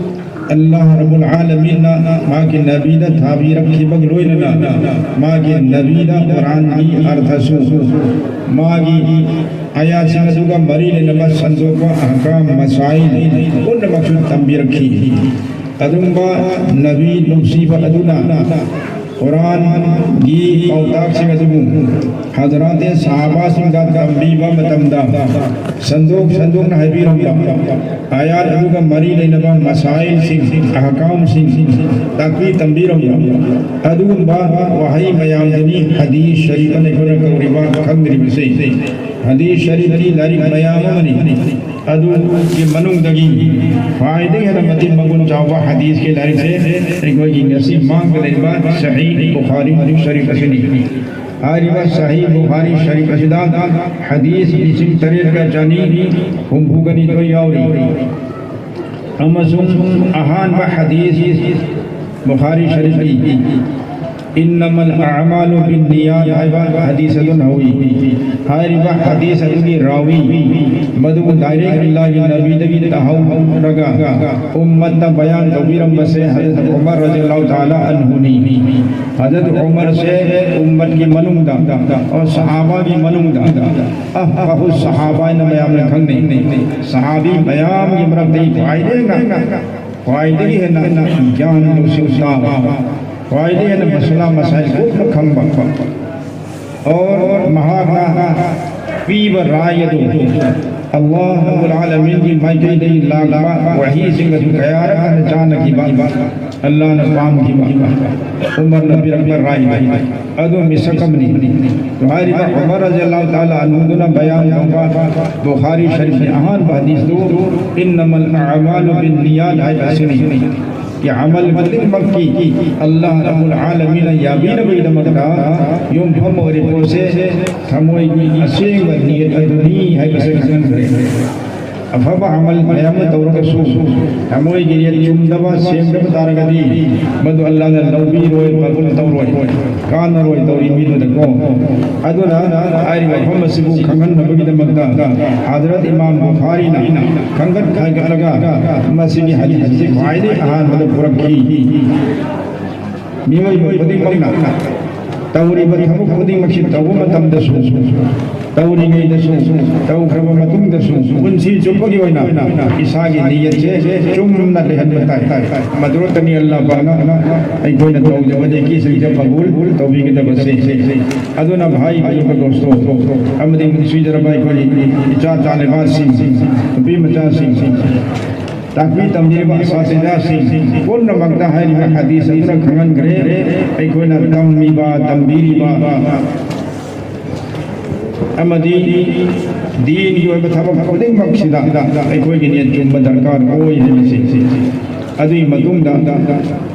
ꯑꯜꯂꯥꯍ ꯔꯕꯨꯜ ꯑꯥꯂꯃꯤꯟꯅ ꯃꯥꯒꯤ ꯅꯕꯤꯗ ꯊꯥꯕꯤꯔꯛꯈꯤꯕꯒ ꯂꯣꯏꯅꯅ ꯃꯥꯒꯤ ꯅꯕꯤꯗ ꯀꯨꯔꯥꯟꯒꯤ ꯑꯔꯊꯁꯨ, ꯃꯥꯒꯤ ꯑꯌꯥꯠꯁꯤꯡ ꯑꯗꯨꯒ ꯃꯔꯤ ꯂꯩꯅꯕ ꯁꯟꯗꯣꯛꯄ ꯑꯍꯀꯥꯝ ꯃꯁꯥꯏꯜ ꯄꯨꯝꯅꯃꯛꯁꯨ ꯇꯝꯕꯤꯔꯛꯈꯤ꯫ ꯑꯗꯨꯒꯨꯝꯕ ꯅꯕꯤ ꯅꯨꯡꯁꯤꯕ ꯑꯗꯨꯅ ꯀꯨꯔꯥꯟꯒꯤ ꯄꯥꯎꯇꯥꯛꯁꯤꯡ ꯑꯗꯨꯕꯨ ꯍꯖꯔꯥꯇꯦ ꯁꯍꯥꯕꯥꯁꯤꯡꯗ ꯇꯝꯕꯤꯕ ꯃꯇꯝꯗ ꯁꯟꯗꯣꯛ ꯁꯟꯗꯣꯛꯅ ꯍꯥꯏꯕꯤꯔꯝꯕ ꯑꯥꯌꯥꯠ ꯑꯗꯨꯒ ꯃꯔꯤ ꯂꯩꯅꯕ ꯃꯁꯥꯏꯜꯁꯤꯡ, ꯑꯍꯀꯥꯝꯁꯤꯡ ꯇꯥꯛꯄꯤ ꯇꯝꯕꯤꯔꯝꯕ ꯑꯗꯨꯒꯨꯝꯕ ꯋꯥꯍꯩ ꯃꯌꯥꯝꯗꯨꯅꯤ ꯍꯗꯤꯁ ꯁꯔꯤꯐ ꯑꯅ ꯑꯩꯈꯣꯏꯅ ꯀꯧꯔꯤꯕ, ꯈꯪꯗ꯭ꯔꯤꯕꯁꯦ꯫ ꯍꯗꯤꯁ ꯁꯔꯤꯐꯀꯤ ꯂꯥꯏꯔꯤꯛ ꯃꯌꯥꯝ ꯑꯃꯅꯤ꯫ ꯑꯗꯨꯒꯤ ꯃꯅꯨꯡꯗꯒꯤ ꯈ꯭ꯋꯥꯏꯗꯒꯤ ꯍꯦꯟꯅ ꯃꯇꯤꯛ ꯃꯒꯨꯟ ꯆꯥꯎꯕ ꯍꯗꯤꯁꯀꯤ ꯂꯥꯏꯔꯤꯛꯁꯦ ꯑꯩꯈꯣꯏꯒꯤ ꯉꯁꯤ ꯃꯥꯡꯗ ꯂꯩꯔꯤꯕ ꯁꯍꯤ ꯕꯨꯈꯥꯔꯤ ꯁꯔꯤꯐ ꯑꯁꯤꯅꯤ꯫ ꯍꯥꯏꯔꯤꯕ ꯁꯍꯤ ꯕꯨꯈꯥꯔꯤ ꯁꯔꯤꯐ ꯑꯁꯤꯗ ꯍꯗꯤꯁ ꯂꯤꯁꯤꯡ ꯇꯔꯦꯠꯀ ꯆꯅꯤ ꯍꯨꯝꯐꯨꯒ ꯅꯤꯊꯣꯏ ꯌꯥꯎꯔꯤ꯫ ꯑꯃꯁꯨꯡ ꯑꯍꯥꯟꯕ ꯍꯗꯤꯁ ꯕꯨꯈꯥꯔꯤ ꯁꯔꯤꯐꯀꯤ "ꯏꯟꯅꯃꯜ ꯑꯑꯃꯥꯂꯨ ꯕꯤꯟꯅꯤꯌꯥꯠ" ꯍꯥꯏꯕ ꯍꯗꯤꯁ ꯑꯗꯨꯅ ꯍꯧꯏ꯫ ꯍꯥꯏꯔꯤꯕ ꯍꯗꯤꯁ ꯑꯗꯨꯒꯤ ꯔꯥꯋꯤ, ꯃꯗꯨꯕꯨ ꯗꯥꯏꯔꯦꯛ ꯑꯜꯂꯥꯍꯒꯤ ꯅꯕꯤꯗꯒꯤ ꯇꯥꯍꯧꯔꯒ ꯎꯝꯃꯠꯇ ꯕꯌꯥꯟ ꯇꯧꯕꯤꯔꯝꯕꯁꯦ ꯍꯖꯔꯠ ꯎꯃꯔ ꯔꯖꯤꯌꯜꯂꯥꯍꯨ ꯇꯥꯂꯥ ꯑꯟꯍꯨꯅꯤ꯫ ꯍꯖꯔꯠ ꯎꯃꯔꯁꯦ ꯎꯝꯃꯠꯀꯤ ꯃꯅꯨꯡꯗ, ꯑꯣ, ꯁꯍꯥꯕꯥꯒꯤ ꯃꯅꯨꯡꯗ ꯑꯐꯀꯍꯨ ꯁꯍꯥꯕꯥ ꯍꯥꯏꯅ ꯃꯌꯥꯝꯅ ꯈꯪꯅꯩ꯫ ꯁꯍꯥꯕꯤ ꯃꯌꯥꯝꯒꯤ ꯃꯔꯛꯇꯒꯤ ꯈ꯭ꯋꯥꯏꯗꯒꯤ ꯍꯦꯟꯅ ꯈ꯭ꯋꯥꯏꯗꯒꯤ ꯍꯦꯟꯅ ꯒ꯭ꯌꯥꯟ ꯂꯧꯁꯤꯡ ꯇꯥꯕ, ꯈ꯭ꯋꯥꯏꯗꯒꯤ ꯍꯦꯟꯅ ꯃꯁꯥꯂꯥ ꯃꯁꯥꯏꯜ ꯀꯨꯞꯅ ꯈꯪꯕ, ꯑꯣꯔ ꯃꯍꯥꯛꯅ ꯄꯤꯕ ꯔꯥꯏ ꯑꯗꯨ ꯑꯜꯂꯥꯍ ꯔꯕꯨꯜ ꯑꯥꯂꯃꯤꯟꯒꯤ ꯃꯥꯏꯀꯩꯗꯒꯤ ꯂꯥꯛꯄ ꯋꯥꯍꯤꯁꯤꯡ ꯑꯗꯨ ꯀꯌꯥꯔꯛ ꯍꯟꯅ ꯆꯥꯟꯅꯈꯤꯕ, ꯑꯜꯂꯥꯍꯅ ꯄꯥꯝꯈꯤꯕ, ꯎꯃꯔꯅ ꯄꯤꯔꯛꯄ ꯔꯥꯏ ꯑꯗꯨ ꯃꯤꯁꯛ ꯑꯃꯅꯤ꯫ ꯍꯥꯏꯔꯤꯕ ꯎꯃꯔ ꯔꯖꯤꯌꯜꯂꯥꯍꯨ ꯇꯥꯂꯥ ꯑꯟꯍꯨꯗꯨꯅ ꯕꯌꯥꯟ ꯇꯧꯕ ꯕꯨꯈꯥꯔꯤ ꯁꯔꯤꯐꯀꯤ ꯑꯍꯥꯟꯕ ꯍꯗꯤꯁꯇꯨ "ꯏꯟꯅꯃꯜ ꯑꯑꯃꯥꯂꯨ ꯕꯤꯟꯅꯤꯌꯥꯠ" ꯍꯥꯏꯕ ꯑꯁꯤꯅꯤ꯫ ꯀꯤ ꯑꯃꯜ ꯈꯨꯗꯤꯡꯃꯛꯀꯤ ꯑꯜꯂꯥꯍ ꯔꯕꯨꯜ ꯑꯥꯂꯃꯤꯟꯅ ꯌꯥꯕꯤꯅꯕꯒꯤꯗꯃꯛꯇ ꯌꯨꯝꯐꯝ ꯑꯣꯏꯔꯤꯕ ꯄꯣꯠꯁꯦ ꯊꯃꯣꯏꯒꯤ ꯑꯁꯦꯡꯕ ꯅꯤꯌꯠ ꯑꯗꯨꯅꯤ ꯍꯥꯏꯕꯁꯦ ꯈꯪꯍꯟꯈ꯭ꯔꯦ꯫ ꯑꯐꯕ ꯑꯃꯜ ꯃꯌꯥꯝ ꯑꯃ ꯇꯧꯔꯒꯁꯨ ꯊꯃꯣꯏꯒꯤ ꯅꯤꯌꯠ ꯆꯨꯝꯗꯕ, ꯁꯦꯡꯗꯕ ꯇꯥꯔꯒꯗꯤ ꯃꯗꯨ ꯑꯜꯂꯥꯍꯅ ꯂꯧꯕꯤꯔꯣꯏ, ꯀꯕꯨꯜ ꯇꯧꯔꯣꯏ, ꯀꯥꯟꯅꯔꯣꯏ ꯇꯧꯔꯤ ꯃꯤꯗꯨꯗꯀꯣ꯫ ꯑꯗꯨꯅ ꯍꯥꯏꯔꯤꯕ ꯃꯐꯝ ꯑꯁꯤꯕꯨ ꯈꯪꯍꯟꯅꯕꯒꯤꯗꯃꯛꯇ ꯍꯖꯔꯠ ꯏꯃꯥꯝ ꯕꯨꯈꯥꯔꯤꯅ ꯈꯪꯒꯠ ꯈꯥꯏꯒꯠꯂꯒ ꯃꯁꯤꯒꯤ ꯍꯗꯤꯁ ꯑꯁꯤ ꯈ꯭ꯋꯥꯏꯗꯒꯤ ꯑꯍꯥꯟꯕꯗ ꯄꯨꯔꯛꯈꯤ꯫ ꯃꯤꯑꯣꯏꯕ ꯈꯨꯗꯤꯡꯃꯛꯅ ꯇꯧꯔꯤꯕ ꯊꯕꯛ ꯈꯨꯗꯤꯡꯃꯛꯁꯤ ꯇꯧꯕ ꯃꯇꯝꯗꯁꯨ ꯇꯧꯔꯤꯉꯩꯗꯁꯨ, ꯇꯧꯈ꯭ꯔꯕ ꯃꯇꯨꯡꯗꯁꯨ ꯄꯨꯟꯁꯤ ꯆꯨꯞꯄꯒꯤ ꯑꯣꯏꯅ ꯏꯁꯥꯒꯤ ꯅꯤꯌꯠꯁꯦ ꯆꯨꯝꯅ ꯂꯩꯍꯟꯕ ꯇꯥꯏ꯫ ꯃꯗꯨꯔꯛꯇꯅꯤ ꯑꯜꯂꯥꯍ ꯄꯥꯛꯅ ꯑꯩꯈꯣꯏꯅ ꯇꯧꯖꯕ ꯅꯦꯀꯤꯁꯤꯡꯁꯦ ꯀꯕꯨꯜ ꯇꯧꯕꯤꯒꯗꯕꯁꯦ꯫ ꯑꯗꯨꯅ ꯚꯥꯏ, ꯕꯨꯖꯨꯔꯒ ꯗꯣꯁꯇꯣ, ꯑꯃꯗꯤ ꯅꯨꯡꯁꯤꯖꯔꯕ ꯑꯩꯈꯣꯏ ꯏꯆꯥ ꯇꯥꯂꯤꯕꯥꯁꯤꯡ, ꯅꯨꯄꯤ ꯃꯆꯥꯁꯤꯡ, ꯇꯥꯛꯄꯤ ꯇꯝꯕꯤꯔꯤꯕ ꯑꯁꯥꯇꯤꯖꯥꯁꯤꯡ ꯄꯨꯝꯅꯃꯛꯇ ꯍꯥꯏꯔꯤꯕ ꯍꯗꯤꯁ ꯑꯗꯨꯅ ꯈꯪꯍꯟꯈ꯭ꯔꯦ꯫ ꯑꯩꯈꯣꯏꯅ ꯇꯝꯃꯤꯕ, ꯇꯝꯕꯤꯔꯤꯕ ꯑꯃꯗꯤ ꯗꯤꯟꯒꯤ ꯑꯣꯏꯕ ꯊꯕꯛ ꯈꯨꯗꯤꯡꯃꯛꯁꯤꯗ ꯑꯩꯈꯣꯏꯒꯤ ꯅꯤꯌꯠ ꯆꯨꯝꯕ ꯗꯔꯀꯥꯔ ꯑꯣꯏ ꯍꯥꯏꯕꯁꯤ꯫ ꯑꯗꯨꯒꯤ ꯃꯇꯨꯡꯗ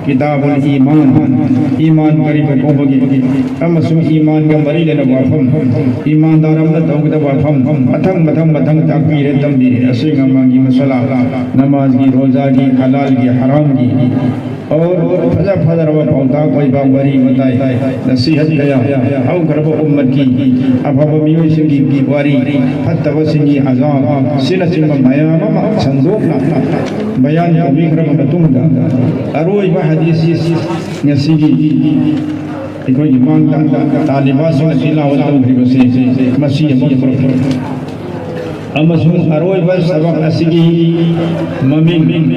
ꯀꯤꯇꯥꯕꯨꯜ ꯏꯃꯥꯟ, ꯏꯃꯥꯟ ꯀꯔꯤꯕꯨ ꯀꯧꯕꯒꯦ, ꯑꯃꯁꯨꯡ ꯏꯃꯥꯟꯒ ꯃꯔꯤ ꯂꯩꯅꯕ ꯋꯥꯐꯝ, ꯏꯃꯥꯟꯗꯥꯔ ꯑꯃꯅ ꯇꯧꯒꯗꯕ ꯋꯥꯐꯝ, ꯃꯊꯪ ꯃꯊꯪ ꯃꯊꯪ ꯇꯥꯛꯄꯤꯔꯦ, ꯇꯝꯕꯤꯔꯦ꯫ ꯑꯁꯦꯡ ꯑꯃꯥꯟꯒꯤ ꯃꯁꯂꯥ, ꯅꯃꯥꯖꯒꯤ, ꯔꯣꯖꯥꯒꯤ, ꯍꯂꯥꯜꯒꯤ, ꯍꯔꯥꯝꯒꯤ, ꯑꯣꯔ ꯐꯖ ꯐꯖꯔꯕ ꯄꯥꯎꯇꯥꯛ ꯑꯣꯏꯕ ꯋꯥꯔꯤ ꯋꯥꯇꯥꯏ, ꯅꯁꯤꯍꯠ ꯀꯌꯥ, ꯍꯧꯈ꯭ꯔꯕ ꯎꯝꯃꯠꯀꯤ ꯑꯐꯕ ꯃꯤꯑꯣꯏꯁꯤꯡꯒꯤ ꯋꯥꯔꯤ, ꯐꯠꯇꯕꯁꯤꯡꯒꯤ ꯑꯖꯥꯕ, ꯑꯁꯤꯅꯆꯤꯡꯕ ꯃꯌꯥꯝ ꯑꯃ ꯁꯟꯗꯣꯛꯅ ꯕꯌꯥꯟ ꯇꯧꯕꯤꯈ꯭ꯔꯕ ꯃꯇꯨꯡꯗ, ꯑꯔꯣꯏꯕ ꯍꯗꯤꯁ ꯉꯁꯤꯒꯤ ꯑꯩꯈꯣꯏꯒꯤ ꯃꯥꯡꯗ ꯇꯥꯂꯤꯕꯥꯁꯤꯡꯅ ꯇꯤꯂꯥꯋꯠ ꯇꯧꯈ꯭ꯔꯤꯕꯁꯦ, ꯃꯁꯤ ꯑꯃꯨꯛ ꯄꯨꯔꯛꯄ ꯑꯃꯁꯨꯡ ꯑꯔꯣꯏꯕ ꯁꯕꯛ ꯑꯁꯤꯒꯤ ꯃꯃꯤꯡ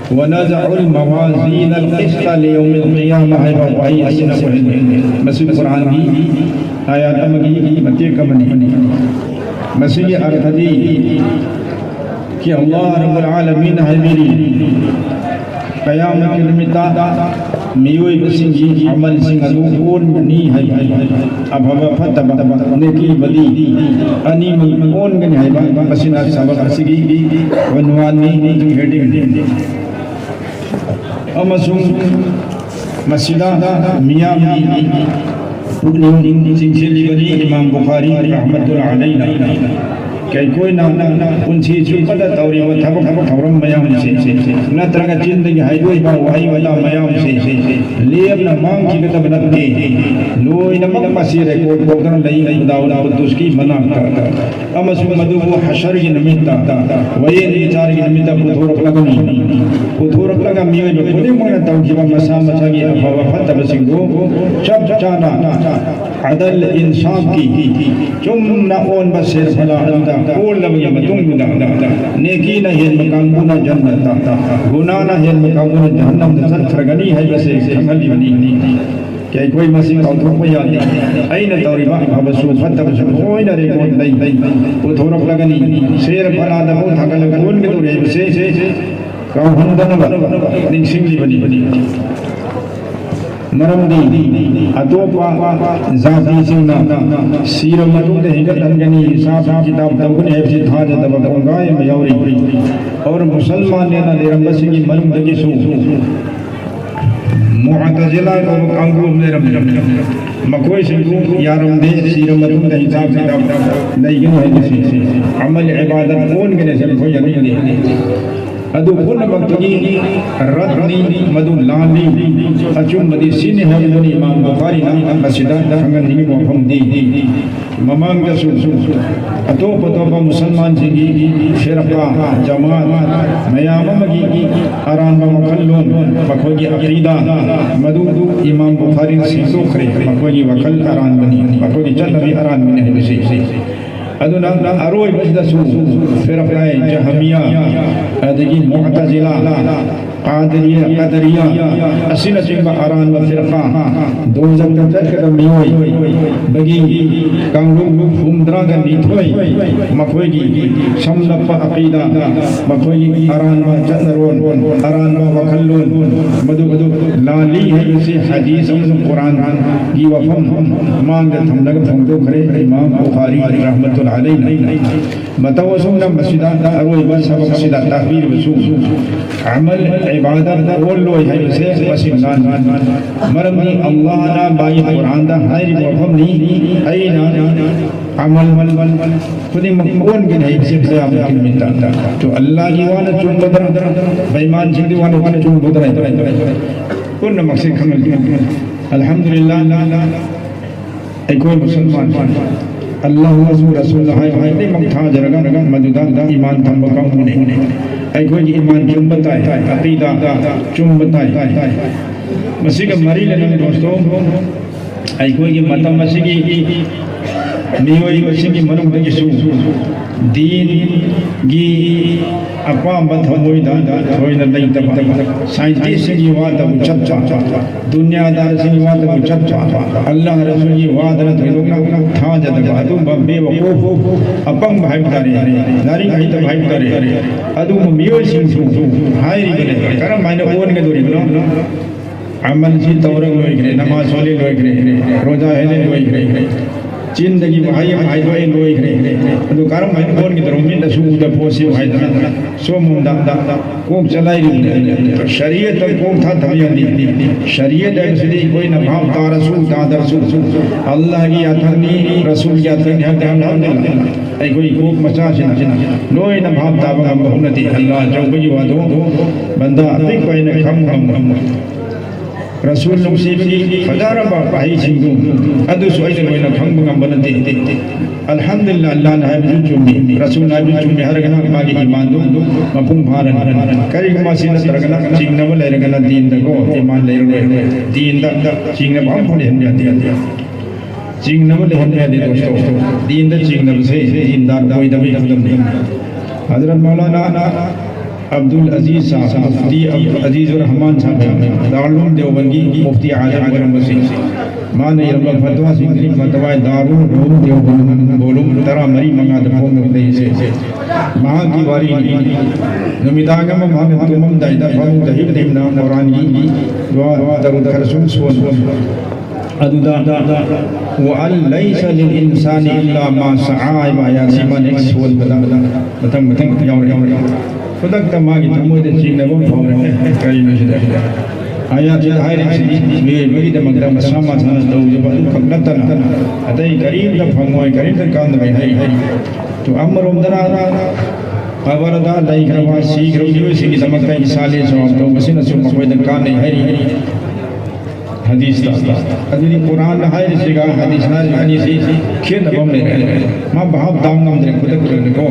"ونضع الموازين القسط ليوم القيامة" ꯍꯥꯏꯕ ꯋꯥꯍꯩ ꯑꯁꯤꯅ ꯑꯣꯏꯍꯟꯕꯅꯤ꯫ ꯃꯁꯤ ꯀꯨꯔꯥꯟꯒꯤ ꯑꯥꯌꯥꯠ ꯑꯃꯒꯤ ꯃꯇꯦꯛ ꯑꯃꯅꯤ꯫ ꯃꯁꯤꯒꯤ ꯑꯔꯊꯗꯤ ꯀꯤ ꯑꯜꯂꯥꯍ ꯔꯕꯨꯜ ꯑꯥꯂꯃꯤꯟ ꯍꯥꯏꯕꯤꯔꯤ, ꯀꯌꯥꯃꯠꯀꯤ ꯅꯨꯃꯤꯠꯇ ꯃꯤꯑꯣꯏꯕꯁꯤꯡꯒꯤ ꯑꯃꯜꯁꯤꯡ ꯑꯗꯨ ꯑꯣꯟꯒꯅꯤ ꯍꯥꯏꯕ꯫ ꯑꯐꯕ ꯐꯠꯇꯕ, ꯅꯦꯀꯤ ꯕꯗꯤ ꯑꯅꯤꯃꯛ ꯑꯣꯟꯒꯅꯤ ꯍꯥꯏꯕ꯫ ꯃꯁꯤꯅ ꯁꯕꯛ ꯑꯁꯤꯒꯤ ꯎꯟꯋꯥꯟꯅꯤ, heading꯫ ꯑꯃꯁꯨꯡ ꯃꯁꯤꯗ ꯃꯤꯌꯥꯝꯒꯤ ꯄꯨꯛꯅꯤꯡ ꯆꯤꯡꯁꯤꯜꯂꯤꯕꯅꯤ ꯏꯃꯥꯝ ꯕꯨꯈꯥꯔꯤ ꯔꯍꯃꯇꯨꯜꯂꯥꯍꯤ ꯑꯂꯩꯅ꯫ ꯑꯩꯈꯣꯏꯅ ꯄꯨꯟꯁꯤ ꯆꯨꯞꯄꯗ ꯇꯧꯔꯤꯕ ꯊꯕꯛ ꯊꯕꯛ ꯊꯧꯔꯝ ꯃꯌꯥꯝꯁꯦ, ꯅꯠꯇ꯭ꯔꯒ ꯆꯤꯟꯗꯒꯤ ꯍꯥꯏꯗꯣꯛꯏꯕ ꯋꯥꯍꯩ ꯋꯥꯇꯥ ꯃꯌꯥꯝꯁꯦ ꯂꯦꯝꯅ ꯃꯥꯡꯈꯤꯒꯗꯕ ꯅꯠꯇꯦ꯫ ꯂꯣꯏꯅꯃꯛ ꯃꯁꯤ ꯔꯦꯀꯣꯔꯗ ꯇꯧꯗꯨꯅ ꯂꯩ ꯈꯨꯗꯥꯎꯗ ꯈꯨꯗꯨꯁꯀꯤ ꯃꯅꯥꯛꯇ, ꯑꯃꯁꯨꯡ ꯃꯗꯨꯕꯨ ꯍꯁꯔꯒꯤ ꯅꯨꯃꯤꯠꯇ, ꯋꯥꯌꯦꯜ ꯕꯤꯆꯥꯔꯒꯤ ꯅꯨꯃꯤꯠꯇ ꯄꯨꯊꯣꯔꯛꯂꯒꯅꯤ꯫ ꯄꯨꯊꯣꯔꯛꯂꯒ ꯃꯤꯑꯣꯏꯕ ꯈꯨꯗꯤꯡꯃꯛꯅ ꯇꯧꯈꯤꯕ ꯃꯁꯥ ꯃꯁꯥꯒꯤ ꯑꯐꯕ ꯐꯠꯇꯕꯁꯤꯡꯗꯨ ꯆꯞ ꯆꯥꯅ ꯑꯗꯜ ꯏꯟꯁꯥꯐꯀꯤ ꯆꯨꯝꯅ ꯑꯣꯟꯕ ꯁꯦꯔꯐꯂꯥ ꯑꯗꯨꯗ ꯑꯣꯜꯂꯕꯒꯤ ꯃꯇꯨꯡꯗ, ꯅꯦꯀꯤꯅ ꯍꯦꯟꯕ ꯀꯥꯡꯕꯨꯅ ꯖꯟꯅꯠꯇ, ꯒꯨꯅꯥꯅ ꯍꯦꯟꯕ ꯀꯥꯡꯕꯨꯅ ꯖꯍꯟꯅꯝꯗ ꯆꯠꯈ꯭ꯔꯒꯅꯤ ꯍꯥꯏꯕꯁꯦ ꯈꯪꯍꯜꯂꯤꯕꯅꯤ꯫ ꯑꯩꯈꯣꯏ ꯃꯁꯤ ꯀꯥꯎꯊꯣꯛꯄ ꯌꯥꯗꯦ꯫ ꯑꯩꯅ ꯇꯧꯔꯤꯕ ꯑꯐꯕꯁꯨ ꯐꯠꯇꯕꯁꯨ ꯂꯣꯏꯅ ꯔꯦꯀꯣꯔꯗ ꯂꯩ, ꯄꯨꯊꯣꯔꯛꯂꯒꯅꯤ꯫ ꯁꯦꯔꯐꯂꯥꯗ ꯐꯥꯎ ꯊꯥꯡꯒꯠꯂꯒ ꯑꯣꯟꯒꯗꯧꯔꯦ ꯍꯥꯏꯕꯁꯦ ꯀꯥꯎꯍꯟꯗꯅꯕ ꯅꯤꯡꯁꯤꯡꯂꯤꯕꯅꯤ꯫ ꯃꯔꯝꯗꯤ ꯑꯇꯣꯞꯄ ꯖꯥꯇꯤꯁꯤꯡꯅ ꯁꯤꯔꯕ ꯃꯇꯨꯡꯗ ꯍꯦꯟꯒꯠꯍꯟꯒꯅꯤ, ꯍꯤꯁꯥꯕ ꯀꯤꯇꯥꯕ ꯇꯧꯒꯅꯤ ꯍꯥꯏꯕꯁꯤ ꯊꯥꯖꯗꯕ ꯀꯣꯡꯒꯥꯏ ꯑꯃ ꯌꯥꯎꯔꯤ꯫ ꯑꯣꯔ ꯃꯨꯁꯜꯃꯥꯟꯅꯦꯅ ꯂꯩꯔꯝꯕꯁꯤꯡꯒꯤ ꯃꯅꯨꯡꯗꯒꯤꯁꯨ ꯃꯨꯑꯇꯖꯤꯂꯥ ꯀꯧꯕ ꯀꯥꯡꯕꯨ ꯑꯃ ꯂꯩꯔꯝꯃꯤ꯫ ꯃꯈꯣꯏꯁꯤꯡꯗꯨ ꯌꯥꯔꯝꯗꯦ, ꯁꯤꯔꯕ ꯃꯇꯨꯡꯗ ꯍꯤꯁꯥꯕ ꯀꯤꯇꯥꯕ ꯂꯩꯒꯅꯤ ꯍꯥꯏꯕꯁꯤ, ꯑꯃꯜ ꯏꯕꯥꯗꯠ ꯑꯣꯟꯒꯅꯤ ꯍꯥꯏꯕꯁꯤ ꯃꯈꯣꯏ ꯌꯥꯅꯤꯡꯗꯦ꯫ ꯑꯗꯨ ꯄꯨꯝꯅꯃꯛꯇꯒꯤ ꯔꯠꯅꯤ, ꯃꯗꯨ ꯂꯥꯜꯂꯤ, ꯑꯆꯨꯝꯕꯗꯤ ꯁꯤꯅꯤ ꯍꯥꯏꯕꯗꯨꯅꯤ ꯏꯃꯥꯝ ꯕꯨꯈꯥꯔꯤꯅ ꯃꯁꯤꯗ ꯈꯪꯍꯟꯅꯤꯡꯉꯤꯕ ꯋꯥꯐꯝꯗꯤ꯫ ꯃꯃꯥꯡꯗꯁꯨ ꯑꯇꯣꯞ ꯑꯇꯣꯞꯄ ꯃꯨꯁꯜꯃꯥꯟꯁꯤꯡꯒꯤ ꯐꯤꯔꯀꯥ, ꯖꯃꯥꯠ ꯃꯌꯥꯝ ꯑꯃꯒꯤ ꯑꯔꯥꯟꯕ ꯋꯥꯈꯜꯂꯣꯟ, ꯃꯈꯣꯏꯒꯤ ꯑꯀꯤꯗꯥ, ꯃꯗꯨ ꯏꯃꯥꯝ ꯕꯨꯈꯥꯔꯤꯅ ꯁꯦꯡꯗꯣꯛꯈ꯭ꯔꯦ꯫ ꯃꯈꯣꯏꯒꯤ ꯋꯥꯈꯜ ꯑꯔꯥꯟꯕꯅꯤ, ꯃꯈꯣꯏꯒꯤ ꯆꯠꯅꯕꯤ ꯑꯔꯥꯟꯕꯅꯤ ꯍꯥꯏꯕꯁꯤ꯫ ꯑꯗꯨꯅ ꯑꯔꯣꯏꯕꯁꯤꯗꯁꯨ ꯐꯤꯔꯀꯥꯏ ꯖꯍꯃꯤꯌꯥ, ꯑꯗꯒꯤ ꯃꯨꯑꯇꯖꯤꯂꯥ, ꯀꯥꯗꯔꯤꯌꯥ, ꯀꯥꯗꯔꯤꯌꯥ ꯑꯁꯤꯅꯆꯤꯡꯕ ꯑꯔꯥꯟꯕ ꯐꯤꯔꯀꯥ, ꯗꯣꯖꯈꯇ ꯆꯠꯀꯗꯕ ꯃꯤꯑꯣꯏꯕꯒꯤ ꯀꯥꯡꯂꯨꯞ ꯍꯨꯝꯗ꯭ꯔꯥꯒ ꯅꯤꯊꯣꯏ, ꯃꯈꯣꯏꯒꯤ ꯁꯝꯂꯞꯄ ꯑꯀꯤꯗꯥ, ꯃꯈꯣꯏꯒꯤ ꯑꯔꯥꯟꯕ ꯆꯠꯅꯔꯣꯟ, ꯑꯔꯥꯟꯕ ꯋꯥꯈꯜꯂꯣꯟ, ꯃꯗꯨ ꯂꯥꯜꯂꯤ ꯍꯥꯏꯕꯁꯤ ꯍꯗꯤꯁ ꯑꯃꯁꯨꯡ ꯀꯨꯔꯥꯟꯒꯤ ꯋꯥꯐꯝ ꯃꯥꯡꯗ ꯊꯝꯂꯒ ꯐꯣꯡꯗꯣꯛꯈ꯭ꯔꯦ ꯏꯃꯥꯝ ꯕꯨꯈꯥꯔꯤ ꯔꯍꯃꯇꯨꯜ ꯑꯂꯩꯅ꯫ ꯃꯇꯧ ꯑꯁꯨꯝꯅ ꯃꯁꯤꯗ ꯑꯔꯣꯏꯕ ꯁꯕꯛꯁꯤꯗ ꯇꯥꯛꯄꯤꯔꯤꯕꯁꯨ ꯑꯃꯜ ꯏꯕꯥꯗꯠ ꯑꯣꯜꯂꯣꯏ ꯍꯥꯏꯕꯁꯦ ꯃꯁꯤ ꯂꯥꯟ꯫ ꯃꯔꯝꯗꯤ ꯑꯜꯂꯥꯍꯅ ꯃꯥꯒꯤ ꯀꯨꯔꯥꯟꯗ ꯍꯥꯏꯔꯤꯕ ꯋꯥꯐꯝꯅꯤ, "ꯑꯩꯅ ꯑꯃꯜ ꯈꯨꯗꯤꯡꯃꯛ ꯑꯣꯟꯒꯅꯤ" ꯍꯥꯏꯕꯁꯦ ꯈꯤꯌꯥꯃꯠꯀꯤ ꯅꯨꯃꯤꯠꯇ꯫ ꯇꯣ ꯑꯜꯂꯥꯍꯒꯤ ꯋꯥꯅ ꯆꯨꯝꯕꯗ꯭ꯔꯥ, ꯕꯦꯏꯃꯥꯟꯁꯤꯡꯒꯤ ꯋꯥꯅ ꯆꯨꯝꯕꯗ꯭ꯔꯥ? ꯄꯨꯝꯅꯃꯛꯁꯦ ꯈꯪꯍꯟꯕꯤꯌꯨ꯫ ꯑꯜꯍꯝꯗꯨꯂꯤꯜꯂꯥꯍ, ꯑꯩꯈꯣꯏ ꯃꯨꯁꯜꯃꯥꯟ, ꯑꯜꯂꯥꯍ ꯑꯃꯁꯨꯡ ꯔꯁꯨꯜ ꯍꯥꯏ ꯍꯥꯏꯕꯗꯤꯃꯛ ꯊꯥꯖꯔꯒ ꯃꯗꯨꯗ ꯏꯃꯥꯟ ꯊꯝꯕ ꯀꯥꯡꯕꯨꯅꯤ꯫ ꯑꯩꯈꯣꯏꯒꯤ ꯏꯃꯥꯟ ꯆꯨꯝꯕ ꯇꯥꯏ, ꯑꯀꯤꯗꯥ ꯆꯨꯝꯕ ꯇꯥꯏ꯫ ꯃꯁꯤꯒ ꯃꯔꯤ ꯂꯩꯅꯅ ꯗꯣꯁꯇꯣ, ꯑꯩꯈꯣꯏꯒꯤ ꯃꯇꯝ ꯑꯁꯤꯒꯤ ꯃꯤꯑꯣꯏꯕꯁꯤꯡꯒꯤ ꯃꯅꯨꯡꯗꯒꯤꯁꯨ ꯗꯤꯟꯒꯤ ꯑꯄꯥꯝꯕ ꯊꯃꯣꯏꯗ ꯊꯣꯏꯅ ꯂꯩꯇꯕ, ꯁꯥꯏꯟꯇꯤꯁꯁꯤꯡꯒꯤ ꯋꯥꯗꯕꯨ ꯆꯠꯄ, ꯗꯨꯅꯤꯌꯥꯗꯥꯔꯁꯤꯡꯒꯤ ꯋꯥꯗꯕꯨ ꯆꯠꯄ, ꯑꯜꯂꯥꯍ ꯔꯁꯨꯜꯒꯤ ꯋꯥꯗꯅ ꯊꯣꯏꯗꯣꯛꯅ ꯊꯥꯖꯗꯕ ꯑꯗꯨꯒꯨꯝꯕ ꯕꯦꯋꯀꯨꯐ, ꯑꯄꯪꯕ ꯍꯥꯏꯕ ꯇꯥꯔꯦ, ꯂꯥꯏꯔꯤꯛ ꯍꯩꯇꯕ ꯍꯥꯏꯕ ꯇꯥꯔꯦ, ꯑꯗꯨꯒꯨꯝꯕ ꯃꯤꯑꯣꯏꯁꯤꯡꯁꯨ ꯍꯥꯏꯔꯤꯕꯅꯦ꯫ ꯀꯔꯝ ꯍꯥꯏꯅ ꯑꯣꯟꯒꯗꯧꯔꯤꯕꯅꯣ? ꯑꯃꯜꯁꯤ ꯇꯧꯔ ꯂꯣꯏꯈ꯭ꯔꯦ, ꯅꯃꯥꯖ ꯁꯣꯜꯂꯦ ꯂꯣꯏꯈ꯭ꯔꯦ, ꯔꯣꯖꯥ ꯍꯦꯜꯂꯦ ꯂꯣꯏꯈ꯭ꯔꯦ, ꯆꯤꯟꯗꯒꯤ ꯋꯥꯍꯩ ꯑꯃ ꯍꯥꯏꯗꯣꯛꯑꯦ ꯂꯣꯏꯈ꯭ꯔꯦ꯫ ꯑꯗꯨ ꯀꯔꯝ ꯍꯥꯏꯅ ꯑꯣꯟꯒꯗꯧꯔꯣ? ꯃꯤꯠꯅꯁꯨ ꯎꯗ ꯄꯣꯠꯁꯤ ꯍꯥꯏꯗꯅ ꯁꯣꯝꯂꯣꯝꯗ ꯀꯣꯛ ꯆꯂꯥꯏꯔꯤꯕꯅꯤ꯫ ꯁꯔꯤꯌꯠꯇ ꯀꯣꯛ ꯊꯥꯗꯕ ꯌꯥꯗꯦ꯫ ꯁꯔꯤꯌꯠ ꯍꯥꯏꯕꯁꯤꯗꯤ ꯑꯩꯈꯣꯏꯅ ꯚꯥꯞ ꯇꯥꯔꯁꯨ ꯇꯥꯗ꯭ꯔꯁꯨ ꯑꯜꯂꯥꯍꯒꯤ ꯌꯥꯊꯪꯅꯤ, ꯔꯁꯨꯜꯒꯤ ꯌꯥꯊꯪꯅꯤ ꯍꯥꯏꯕꯗꯤ ꯑꯜꯍꯝꯗꯨꯂꯤꯜꯂꯥꯍ꯫ ꯑꯩꯈꯣꯏ ꯀꯣꯛ ꯃꯆꯥꯁꯤꯅ ꯂꯣꯏꯅ ꯚꯥꯞ ꯇꯥꯕ ꯉꯝꯕ ꯍꯧꯅꯗꯦ꯫ ꯑꯜꯂꯥꯍ ꯑꯆꯧꯕꯒꯤ ꯋꯥꯗꯣ ꯕꯟꯗꯥ ꯑꯄꯤꯛꯄ ꯑꯩꯅ ꯈꯪꯕ ꯉꯝꯕ꯫ ꯔꯁꯨꯜ ꯅꯨꯡꯁꯤꯕꯒꯤ ꯐꯖꯔꯕ ꯋꯥꯍꯩꯁꯤꯡꯗꯨ ꯑꯗꯨꯁꯨ ꯑꯩꯅ ꯂꯣꯏꯅ ꯈꯪꯕ ꯉꯝꯕ ꯅꯠꯇꯦ꯫ ꯑꯜꯍꯝꯗꯨꯂꯤꯜꯂꯥꯍ, ꯑꯜꯂꯥꯍꯅ ꯍꯥꯏꯕꯁꯨ ꯆꯨꯝꯃꯤ, ꯔꯁꯨꯜꯅ ꯍꯥꯏꯕꯁꯨ ꯆꯨꯝꯃꯤ ꯍꯥꯏꯔꯒꯅ ꯃꯥꯒꯤ ꯏꯃꯥꯟꯗꯨ ꯃꯄꯨꯡ ꯐꯥꯔꯅꯤ꯫ ꯀꯔꯤꯒꯨꯝꯕ ꯑꯁꯤ ꯅꯠꯇ꯭ꯔꯒꯅ ꯆꯤꯡꯅꯕ ꯂꯩꯔꯒꯅ ꯗꯤꯟꯗꯀꯣ ꯏꯃꯥꯟ ꯂꯩꯔꯔꯣꯏ꯫ ꯗꯤꯟꯗ ꯆꯤꯡꯅꯕ ꯑꯃꯐꯥꯎ ꯂꯩꯍꯟꯕ ꯌꯥꯗꯦ꯫ ꯆꯤꯡꯅꯕ ꯂꯩꯍꯟꯕ ꯌꯥꯗꯦ ꯗꯣꯁꯇꯣ꯫ ꯗꯤꯟꯗ ꯆꯤꯡꯅꯕꯁꯦ ꯗꯤꯟꯗꯥꯔ ꯑꯣꯏꯗꯕꯒꯤ ꯈꯨꯗꯝꯅꯤ꯫ ꯍꯖꯔꯠ ꯃꯧꯂꯥꯅꯥ ꯑꯕꯗꯨꯜ ꯑꯖꯤꯖ ꯁꯥꯍꯕ, ꯃꯨꯐꯇꯤ ꯑꯕ-, ꯑꯖꯤꯖꯨꯔ ꯔꯍꯃꯥꯟ ꯁꯥꯍꯕ, ꯗꯥꯔꯨꯜ ꯎꯂꯨꯝ ꯗꯦꯋꯕꯟꯒꯤ ꯃꯨꯐꯇꯤ ꯑꯥꯖꯝ ꯑꯣꯏꯔꯝꯕꯁꯤ, ꯃꯥꯅ ꯏꯔꯝꯕ ꯐꯇꯋꯥꯁꯤꯡꯁꯤ ꯐꯇꯋꯥ ꯗꯥꯔꯨꯜ ꯎꯂꯨꯝ ꯗꯦꯋꯕꯟ ꯚꯣꯂꯨꯝ ꯇꯔꯥꯃꯔꯤ ꯃꯉꯥꯗ ꯐꯣꯡꯗꯨꯅ ꯂꯩꯔꯤꯁꯦ꯫ ꯃꯍꯥꯛꯀꯤ ꯋꯥꯔꯤꯅꯤ꯫ ꯅꯨꯃꯤꯗꯥꯡ ꯑꯃ ꯃꯍꯥꯛꯅ ꯇꯨꯝꯃꯝꯗꯥꯏꯗ ꯐꯃꯨꯡꯗ ꯍꯤꯞ ꯍꯤꯞꯅ ꯀꯨꯔꯥꯟꯒꯤ ꯗꯨꯋꯥ ꯗꯔꯨꯗ ꯈꯔ ꯁꯨꯝ ꯁꯣꯟꯕ꯫ ꯑꯗꯨꯗ "ꯋꯑꯟ ꯂꯩꯁ ꯂꯤꯜ ꯏꯟꯁꯥꯅꯤ ꯏꯜꯂꯥ ꯃꯥ ꯁꯥ" ꯍꯥꯏꯕ ꯑꯌꯥꯠꯁꯤ ꯃꯥꯅ ꯍꯦꯛ ꯁꯣꯟꯕꯗ ꯃꯊꯪ ꯃꯊꯪ ꯌꯥꯎꯔꯛꯑꯦ꯫ ꯈꯨꯗꯛꯇ ꯃꯥꯒꯤ ꯊꯃꯣꯏꯗ ꯆꯤꯡꯅꯕ ꯑꯃ ꯐꯥꯎꯔꯦ꯫ "ꯑꯦ, ꯀꯔꯤꯅꯣ ꯁꯤꯗ?" ꯑꯥꯌꯥꯠꯁꯤꯗ ꯍꯥꯏꯔꯤꯁꯤꯗꯤ ꯃꯤꯑꯣꯏꯕꯒꯤꯗꯃꯛꯇ ꯃꯁꯥ ꯃꯊꯥꯅ ꯇꯧꯖꯕ ꯑꯗꯨꯈꯛ ꯅꯠꯇꯅ ꯑꯇꯩ ꯀꯔꯤꯝꯇ ꯐꯪꯉꯣꯏ, ꯀꯔꯤꯝꯇ ꯀꯥꯟꯅꯔꯣꯏ ꯍꯥꯏꯔꯤ꯫ ꯑꯗꯨ ꯑꯃꯔꯣꯝꯗꯅ ꯀꯕꯔꯗ ꯂꯩꯈ꯭ꯔꯕ, ꯁꯤꯈ꯭ꯔꯕ ꯃꯤꯑꯣꯏꯁꯤꯡꯒꯤꯗꯃꯛꯇ ꯏꯁꯥꯂꯦ ꯁꯋꯥꯕ ꯇꯧꯕꯁꯤꯅꯁꯨ ꯃꯈꯣꯏꯗ ꯀꯥꯟꯅꯩ ꯍꯥꯏꯔꯤ꯫ ꯍꯗꯤꯁꯇ꯫ ꯑꯗꯨꯗꯤ ꯀꯨꯔꯥꯟꯅ ꯍꯥꯏꯔꯤꯁꯤꯒ ꯍꯗꯤꯁꯅ ꯍꯥꯏꯔꯤꯁꯤ ꯑꯅꯤꯁꯤ ꯈꯦꯠꯅꯕ ꯑꯃ ꯂꯩꯔꯦ꯫ ꯃꯥ ꯚꯥꯞ ꯇꯥꯕ ꯉꯝꯗ꯭ꯔꯦ ꯈꯨꯗꯛꯇꯨꯗꯀꯣ꯫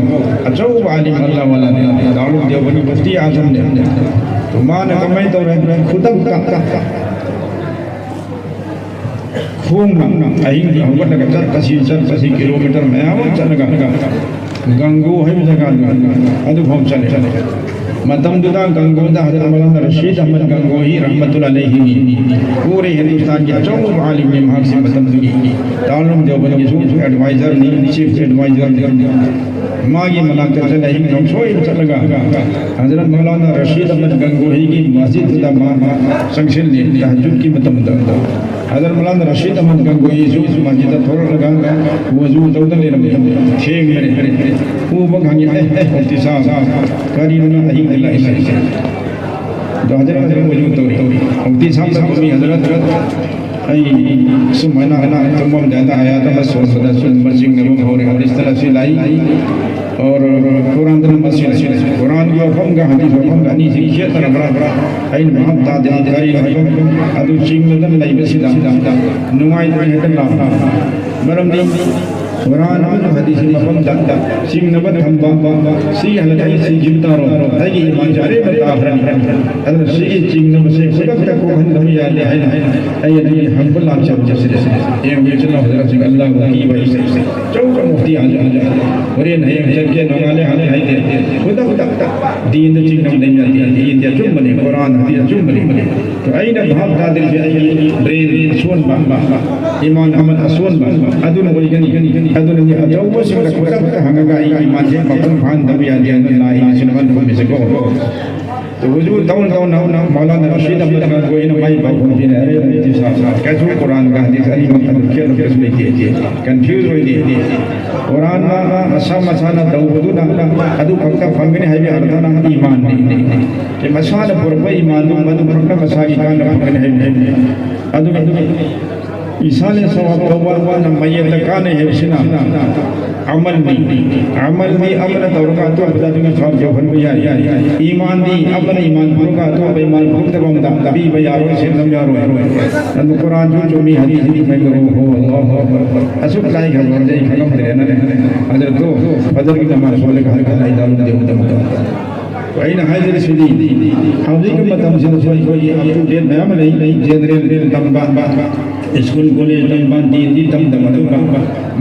ꯑꯆꯧꯕ ꯑꯥꯂꯤꯝ ꯑꯜꯂꯥ ꯋꯥꯂꯥꯅꯤ, ꯗꯥꯔꯨꯜ ꯗꯦꯋꯕꯟꯒꯤ ꯃꯨꯐꯇꯤ ꯑꯥꯖꯝꯅꯦ꯫ ꯃꯥꯅ ꯀꯃꯥꯏꯅ ꯇꯧꯔꯦ? ꯈꯨꯗꯛꯇ ꯈꯣꯡꯅ ꯑꯍꯤꯡ ꯍꯧꯒꯠꯂꯒ ꯆꯠꯄꯁꯤ, ꯆꯠꯄꯁꯤ ꯀꯤꯂꯣꯃꯤꯇꯔ ꯃꯌꯥꯝ ꯑꯃ ꯆꯠꯂꯒ ꯒꯪꯒꯣ ꯍꯥꯏꯕ ꯖꯒꯥꯗꯣ ꯑꯗꯨꯐꯥꯎ ꯆꯠꯂꯦ꯫ ꯃꯇꯝꯗꯨꯗ ꯒꯪꯒꯣꯗ ꯍꯖꯔꯠ ꯃꯧꯂꯥꯅꯥ ꯔꯁꯤꯗ ꯑꯍꯃꯗ ꯒꯪꯒꯣꯍꯤ ꯔꯍꯃꯇꯨꯜꯂꯥꯍꯤ ꯑꯂꯩꯍꯤꯅꯤ꯫ ꯄꯨꯔꯦ ꯍꯤꯟꯗꯨꯁꯇꯥꯟꯒꯤ ꯑꯆꯧꯕ ꯑꯥꯂꯤꯝꯅꯤ ꯃꯍꯥꯛꯁꯤ ꯃꯇꯝꯗꯨꯒꯤ꯫ ꯗꯥꯔꯨꯜ ꯗꯦꯋꯕꯟꯒꯤꯁꯨ ꯑꯦꯗꯚꯥꯏꯖꯔꯅꯤ, ꯆꯤꯐ ꯑꯦꯗꯚꯥꯏꯖꯔꯅꯤ꯫ ꯃꯥꯒꯤ ꯃꯅꯥꯛꯇ ꯆꯠꯂ ꯑꯍꯤꯡ ꯅꯣꯡꯁꯣꯏ ꯆꯠꯂꯒ ꯍꯖꯔꯠ ꯃꯧꯂꯥꯅꯥ ꯔꯁꯤꯗ ꯑꯍꯃꯗ ꯒꯪꯒꯣꯍꯤꯒꯤ ꯃꯁꯖꯤꯗꯇꯨꯗ ꯃꯥ ꯆꯪꯁꯤꯜꯂꯤ ꯇꯍꯖꯨꯗꯀꯤ ꯃꯇꯝꯗ꯫ ꯍꯖꯔꯠ ꯃꯧꯂꯥꯅꯥ ꯔꯁꯤꯗ ꯑꯍꯃꯗ ꯒꯪꯒꯣꯍꯤꯁꯨ ꯃꯁꯖꯤꯗꯇ ꯊꯣꯛꯂꯛꯂꯒ ꯋꯖꯨ ꯇꯧꯗ ꯂꯩꯔꯝꯃꯤ꯫ ꯊꯦꯡꯕꯅꯤ꯫ ꯎꯕ ꯈꯪꯉꯤ, "ꯑꯦ, ꯑꯦ, ꯃꯨꯐꯇꯤ ꯁꯥꯍꯕ, ꯀꯔꯤꯅꯣ ꯅꯪ ꯑꯍꯤꯡꯗ ꯂꯥꯛꯏꯁꯦ?" ꯑꯗꯣ ꯍꯖꯔꯠ, ꯍꯖꯔꯠ ꯋꯖꯨ ꯇꯧꯔꯤ꯫ ꯃꯨꯐꯇꯤ ꯁꯥꯍꯕ ꯀꯧꯏ, "ꯍꯖꯔꯠ, ꯑꯩ ꯁꯨꯃꯥꯏꯅ ꯍꯥꯏꯅ ꯇꯨꯝꯃꯝꯗꯥꯏꯗ ꯑꯥꯌꯥꯠ ꯑꯃ ꯁꯣꯟꯕꯗ ꯁꯨꯝꯕ ꯆꯤꯡꯅꯕ ꯍꯧꯔꯦ, ꯍꯗꯤꯁꯇꯅ ꯁꯤ ꯂꯥꯛꯏ, ꯑꯣꯔ ꯀꯨꯔꯥꯟꯗꯅ ꯃꯁꯤ ꯂꯥꯛꯏ꯫ ꯀꯨꯔꯥꯟꯒꯤ ꯋꯥꯐꯝꯒ ꯍꯗꯤꯁ ꯋꯥꯐꯝꯒ ꯑꯅꯤꯁꯤ ꯈꯦꯠꯅꯔꯕ꯭ꯔꯥ? ꯑꯩꯅ ꯚꯥꯞ ꯇꯥꯗꯦ, ꯀꯔꯤꯅꯣ ꯍꯥꯏꯕ ꯑꯗꯨ ꯆꯤꯡꯅꯗꯅ ꯂꯩꯕꯁꯤꯗ ꯅꯨꯡꯉꯥꯏꯇꯅ ꯍꯦꯛꯇ ꯂꯥꯛꯄ꯫ ꯃꯔꯝꯗꯤ ꯀꯨꯔꯥꯟ ꯑꯃꯁꯨꯡ ꯍꯗꯤꯁꯀꯤ ꯃꯐꯝꯗ ꯆꯤꯡꯅꯕ ꯊꯝꯕ, ꯁꯤ ꯍꯜꯂꯛꯑꯗꯤ ꯁꯤꯈꯤꯕ ꯇꯥꯔꯣ, ꯑꯩꯒꯤ ꯏꯃꯥꯟꯁꯦ ꯑꯔꯦꯝꯕ ꯇꯥꯈ꯭ꯔꯅꯤ꯫ ꯑꯗꯨꯅ ꯁꯤꯒꯤ ꯆꯤꯡꯅꯕꯁꯦ ꯈꯨꯗꯛꯇ ꯀꯣꯛꯍꯟꯗꯕ ꯌꯥꯗꯦ ꯍꯥꯏꯅ ꯑꯩ ꯑꯗꯨꯒꯤ ꯍꯪꯕ ꯂꯥꯛꯆꯕꯅꯤ꯫ ꯁꯤꯗ ꯌꯦꯡꯕꯤꯌꯨ, ꯏꯆꯤꯟ ꯏꯅꯥꯎ ꯍꯖꯔꯠꯁꯤꯡ, ꯑꯜꯂꯥꯍꯕꯨ ꯀꯤꯕ ꯍꯥꯏꯁꯦ꯫ ꯑꯆꯧꯕ ꯃꯨꯐꯇꯤ ꯑꯥꯖꯝ꯫ ꯍꯣꯔꯦꯟ ꯍꯌꯦꯡ ꯆꯠꯀꯦ, ꯅꯣꯡꯉꯥꯜꯂꯦ ꯍꯜꯂꯦ ꯍꯥꯏꯗꯦ꯫ ꯈꯨꯗꯛꯇ ꯗꯤꯟꯗ ꯆꯤꯡꯅꯕ ꯂꯩꯕ ꯌꯥꯗꯦ꯫ ꯗꯤꯟꯗꯤ ꯑꯆꯨꯝꯕꯅꯤ, ꯀꯨꯔꯥꯟ ꯍꯗꯤꯁ ꯑꯆꯨꯝꯕꯅꯤ꯫ ꯑꯗꯣ ꯑꯩꯅ ꯚꯥꯞ ꯇꯥꯗ꯭ꯔꯤꯁꯦ ꯑꯩꯒꯤ ꯕ꯭ꯔꯦꯟ ꯑꯁꯣꯟꯕ, ꯏꯃꯥꯟ ꯑꯃꯜ ꯑꯁꯣꯟꯕ ꯑꯗꯨꯅ ꯑꯣꯏꯒꯅꯤ꯫ ꯑꯗꯨꯅꯅꯤ ꯑꯆꯧꯕꯁꯤꯡꯗ ꯈꯨꯗꯛꯇ ꯍꯪꯉꯒ ꯑꯩꯒꯤ ꯏꯃꯥꯟꯁꯦ ꯃꯄꯨꯡ ꯐꯥꯍꯟꯗꯕ ꯌꯥꯗꯦ ꯍꯥꯏꯅ ꯂꯥꯛꯏ꯫ ꯁꯤꯅ ꯃꯥꯅ ꯐꯝꯃꯤꯁꯦꯀꯣ꯫ ꯍꯧꯖꯤꯛ ꯇꯧꯅ ꯇꯧꯅ ꯃꯧꯂꯥꯅꯥ ꯔꯁꯤꯗ ꯑꯃꯗ ꯃꯣꯏꯅ ꯃꯥꯏ ꯄꯥꯛꯐꯝ ꯄꯤꯅꯔꯦ꯫ ꯀꯩꯁꯨ ꯀꯨꯔꯥꯟꯒ ꯍꯗꯤꯁ ꯑꯅꯤꯃꯛ ꯑꯗꯨ ꯈꯦꯠꯅꯕꯁꯨ ꯂꯩꯇꯦ, ꯀꯟꯐ꯭ꯌꯨꯁ ꯑꯣꯏꯗꯦ꯫ ꯀꯨꯔꯥꯟꯅ ꯃꯁꯥ ꯃꯁꯥꯅ ꯇꯧꯕꯗꯨꯅ ꯑꯗꯨ ꯈꯛꯇ ꯐꯪꯒꯅꯤ ꯍꯥꯏꯕꯒꯤ ꯑꯔꯊꯅ ꯏꯃꯥꯟꯅꯤ꯫ ꯃꯁꯥꯅ ꯄꯨꯔꯛꯄ ꯏꯃꯥꯟꯗꯨ ꯃꯗꯨ ꯈꯛꯇ ꯃꯁꯥꯒꯤ ꯀꯥꯟꯅꯕ ꯐꯪꯒꯅꯤ ꯍꯥꯏꯕꯅꯤ꯫ ꯑꯗꯨꯒ ꯏꯁꯥꯅ ꯁꯋꯥꯕ ꯇꯧꯕ ꯃꯌꯦꯛꯇ ꯀꯥꯟꯅꯩ ꯍꯥꯏꯕꯁꯤꯅ ꯑꯃꯜꯅꯤ꯫ ꯑꯃꯜꯗꯤ ꯑꯃꯅ ꯇꯧꯔꯒ ꯑꯇꯣꯞꯄꯗ ꯑꯗꯨꯒꯤ ꯁꯋꯥꯕ ꯌꯧꯍꯟꯕ ꯌꯥꯏ꯫ ꯏꯃꯥꯟꯗꯤ ꯑꯃꯅ ꯏꯃꯥꯟ ꯄꯨꯔꯒ ꯑꯇꯣꯞꯄ ꯏꯃꯥꯟ ꯄꯨꯔꯛꯇꯕ ꯑꯃꯗ ꯄꯤꯕ ꯌꯥꯔꯣꯏ, ꯁꯦꯝꯕ ꯌꯥꯔꯣꯏ꯫ ꯑꯗꯨ ꯀꯨꯔꯥꯟꯁꯨ ꯆꯨꯝꯃꯤ, ꯍꯗꯤꯁꯁꯨ ꯆꯨꯝꯃꯤ꯫ ꯑꯁꯨꯛ ꯂꯥꯏꯈ꯭ꯔꯕ ꯋꯥꯔꯤꯁꯦ ꯑꯩ ꯈꯪꯉꯝꯗ꯭ꯔꯦꯅ꯫ ꯑꯗꯨꯗꯣ ꯐꯖꯔꯒꯤ ꯅꯃꯥꯖ ꯁꯣꯜꯂꯒ ꯍꯜꯂꯛꯄꯗ ꯑꯩ ꯗꯥꯎꯟꯂꯣꯗ ꯇꯧꯕ ꯃꯇꯝꯗ ꯑꯩꯅ ꯍꯥꯏꯖꯔꯤꯁꯤꯗꯤ, ꯍꯧꯖꯤꯛꯀꯤ ꯃꯇꯝꯁꯤꯗꯁꯨ ꯑꯩꯈꯣꯏꯒꯤ ꯑꯞ ꯇꯨ ꯗꯦꯠ ꯃꯌꯥꯝ ꯑꯃ ꯂꯩ, ꯂꯩ, ꯖꯦꯅꯔꯦꯜ ꯇꯝꯕ, ꯁ꯭ꯀꯨꯜ ꯀꯣꯂꯦꯖ ꯇꯝꯕ, ꯗꯤ ꯑꯦꯟ ꯗꯤ ꯇꯝꯗꯕ, ꯑꯗꯨꯒ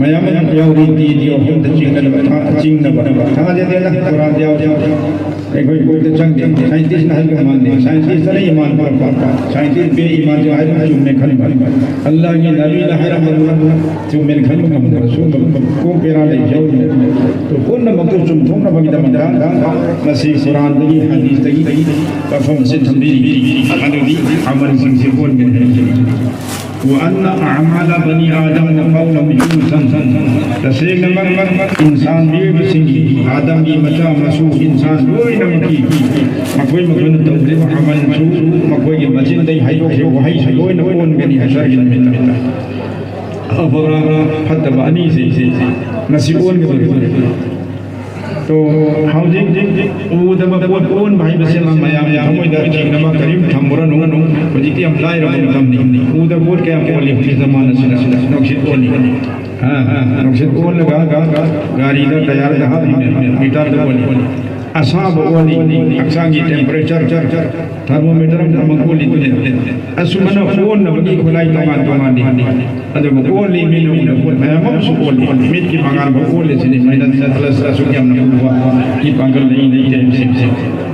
ꯃꯌꯥꯝ ꯑꯃ ꯌꯥꯎꯔꯤ, ꯗꯤ ꯑꯦꯟ ꯗꯤ ꯑꯣꯐꯔꯗ ꯆꯤꯡꯅꯕ, ꯆꯤꯡꯅꯕ꯫ ꯊꯥꯖꯗꯦꯗ, ꯀꯨꯔꯥꯟꯗ ꯌꯥꯎꯗꯦ꯫ ꯑꯩꯈꯣꯏ ꯀꯣꯛꯇ ꯆꯪꯗꯦ꯫ ꯁꯥꯏꯟꯇꯤꯁꯅ ꯍꯥꯏꯕ ꯃꯥꯟꯗꯦ꯫ ꯁꯥꯏꯟꯇꯤꯁꯇꯅ ꯏꯃꯥꯟ ꯄꯨꯔꯛꯄ꯫ ꯁꯥꯏꯟꯇꯤꯁ ꯕꯦ ꯏꯃꯥꯟ ꯍꯥꯏꯕ ꯆꯨꯝꯃꯦ ꯈꯟꯕ꯫ ꯑꯜꯂꯥꯍꯒꯤ ꯅꯕꯤꯅ ꯍꯥꯏꯔꯝꯕꯗꯨꯅ ꯆꯨꯝꯃꯦꯅ ꯈꯟꯕ ꯉꯝꯗꯕ ꯁꯨꯝꯕ ꯀꯣꯛ ꯕꯦꯔꯥ ꯂꯩꯖꯧꯅꯦ꯫ ꯑꯗꯨ ꯄꯨꯝꯅꯃꯛꯇꯨ ꯆꯨꯝꯊꯣꯛꯅꯕꯒꯤꯗꯃꯛꯇ ꯃꯁꯤ ꯀꯨꯔꯥꯟꯗꯒꯤ ꯍꯗꯤꯁꯇꯒꯤ ꯋꯥꯐꯝ ꯑꯁꯤ ꯊꯝꯕꯤꯔꯤ꯫ ꯑꯗꯨꯗꯤ ꯑꯃꯜꯁꯤꯡꯁꯤ ꯑꯣꯟꯒꯅꯤ ꯍꯥꯏꯕꯁꯤꯅꯤ꯫ وأن أعمال بني آدم وقولهم جنس. ꯇꯁꯦꯡꯅꯃꯛ ꯏꯟꯁꯥꯟ ꯃꯤꯑꯣꯏꯕꯁꯤꯡꯒꯤ, ꯑꯥꯗꯝꯒꯤ ꯃꯆꯥ ꯃꯁꯨ ꯏꯟꯁꯥꯟ ꯂꯣꯏꯅꯃꯛꯀꯤ ꯃꯈꯣꯏ ꯃꯈꯣꯏꯅ ꯇꯧꯈꯤꯕ ꯑꯃꯜꯁꯨ, ꯃꯈꯣꯏꯒꯤ ꯃꯆꯤꯟꯗꯒꯤ ꯍꯥꯏꯗꯣꯛꯈꯤꯕ ꯋꯥꯍꯩꯁꯨ ꯂꯣꯏꯅ ꯑꯣꯟꯒꯅꯤ ꯍꯁꯔꯒꯤ ꯅꯨꯃꯤꯠꯇ꯫ ꯑꯐꯕ ꯐꯠꯇꯕ ꯑꯅꯤꯁꯤ ꯃꯁꯤ ꯑꯣꯟꯒꯗꯧꯔꯤꯕꯅꯤ꯫ ꯇꯣ ꯍꯧꯖꯤꯛ ꯎꯗꯕ ꯄꯣꯠ ꯑꯣꯟꯕ ꯍꯥꯏꯕꯁꯤ ꯑꯃ ꯃꯌꯥꯝꯒꯤ ꯊꯃꯣꯏꯗ ꯆꯤꯡꯅꯕ ꯀꯔꯤꯝ ꯊꯝꯃꯨꯔꯅꯨ꯫ ꯍꯧꯖꯤꯛꯇꯤ ꯌꯥꯝ ꯂꯥꯏꯔꯕ ꯃꯇꯝꯅꯤ꯫ ꯎꯗꯕ ꯄꯣꯠ ꯀꯌꯥꯝ ꯑꯣꯜꯂꯤ ꯍꯧꯖꯤꯛ ꯖꯃꯥꯅꯁꯤꯗ? ꯅꯨꯡꯁꯤꯠ ꯑꯣꯜꯂꯤ꯫ ꯍꯥ? ꯅꯨꯡꯁꯤꯠ ꯑꯣꯜꯂꯒ ꯒꯥꯔꯤꯗ ꯇꯌꯥꯔꯗ ꯍꯥꯞꯂꯤꯅꯦ, ꯃꯤꯇꯔꯗ ꯑꯣꯜꯂꯤ꯫ ꯑꯁꯥꯕ ꯑꯣꯜꯂꯤ, ꯍꯛꯆꯥꯡꯒꯤ ꯇꯦꯝꯄꯔꯦꯆꯔ, ꯊꯔꯃꯣꯃꯤꯇꯔ ꯑꯃ ꯑꯣꯜꯂꯤꯗꯨꯅꯦ꯫ ꯑꯁꯨꯃꯥꯏꯅ ꯑꯣꯟꯅꯕꯒꯤ ꯈꯨꯠꯂꯥꯏ ꯇꯣꯉꯥꯟ ꯇꯣꯉꯥꯟꯅꯤ꯫ ꯑꯗꯨꯒ ꯑꯣꯜꯂꯤ, ꯃꯤꯅ ꯎꯗꯕ ꯄꯣꯠ ꯃꯌꯥꯝ ꯑꯃꯁꯨ ꯑꯣꯜꯂꯤ꯫ ꯃꯤꯠꯀꯤ ꯃꯉꯥꯜ ꯐꯥꯎ ꯑꯣꯜꯂꯤꯁꯤꯅꯤ꯫ ꯃꯥꯏꯅꯁ ꯄ꯭ꯂꯁ ꯑꯁꯨꯛ ꯌꯥꯝꯅ ꯎꯕ ꯃꯤ ꯄꯥꯡꯒꯜ ꯂꯩ ꯂꯩꯇꯦ ꯍꯥꯏꯕꯁꯤꯡꯁꯦ꯫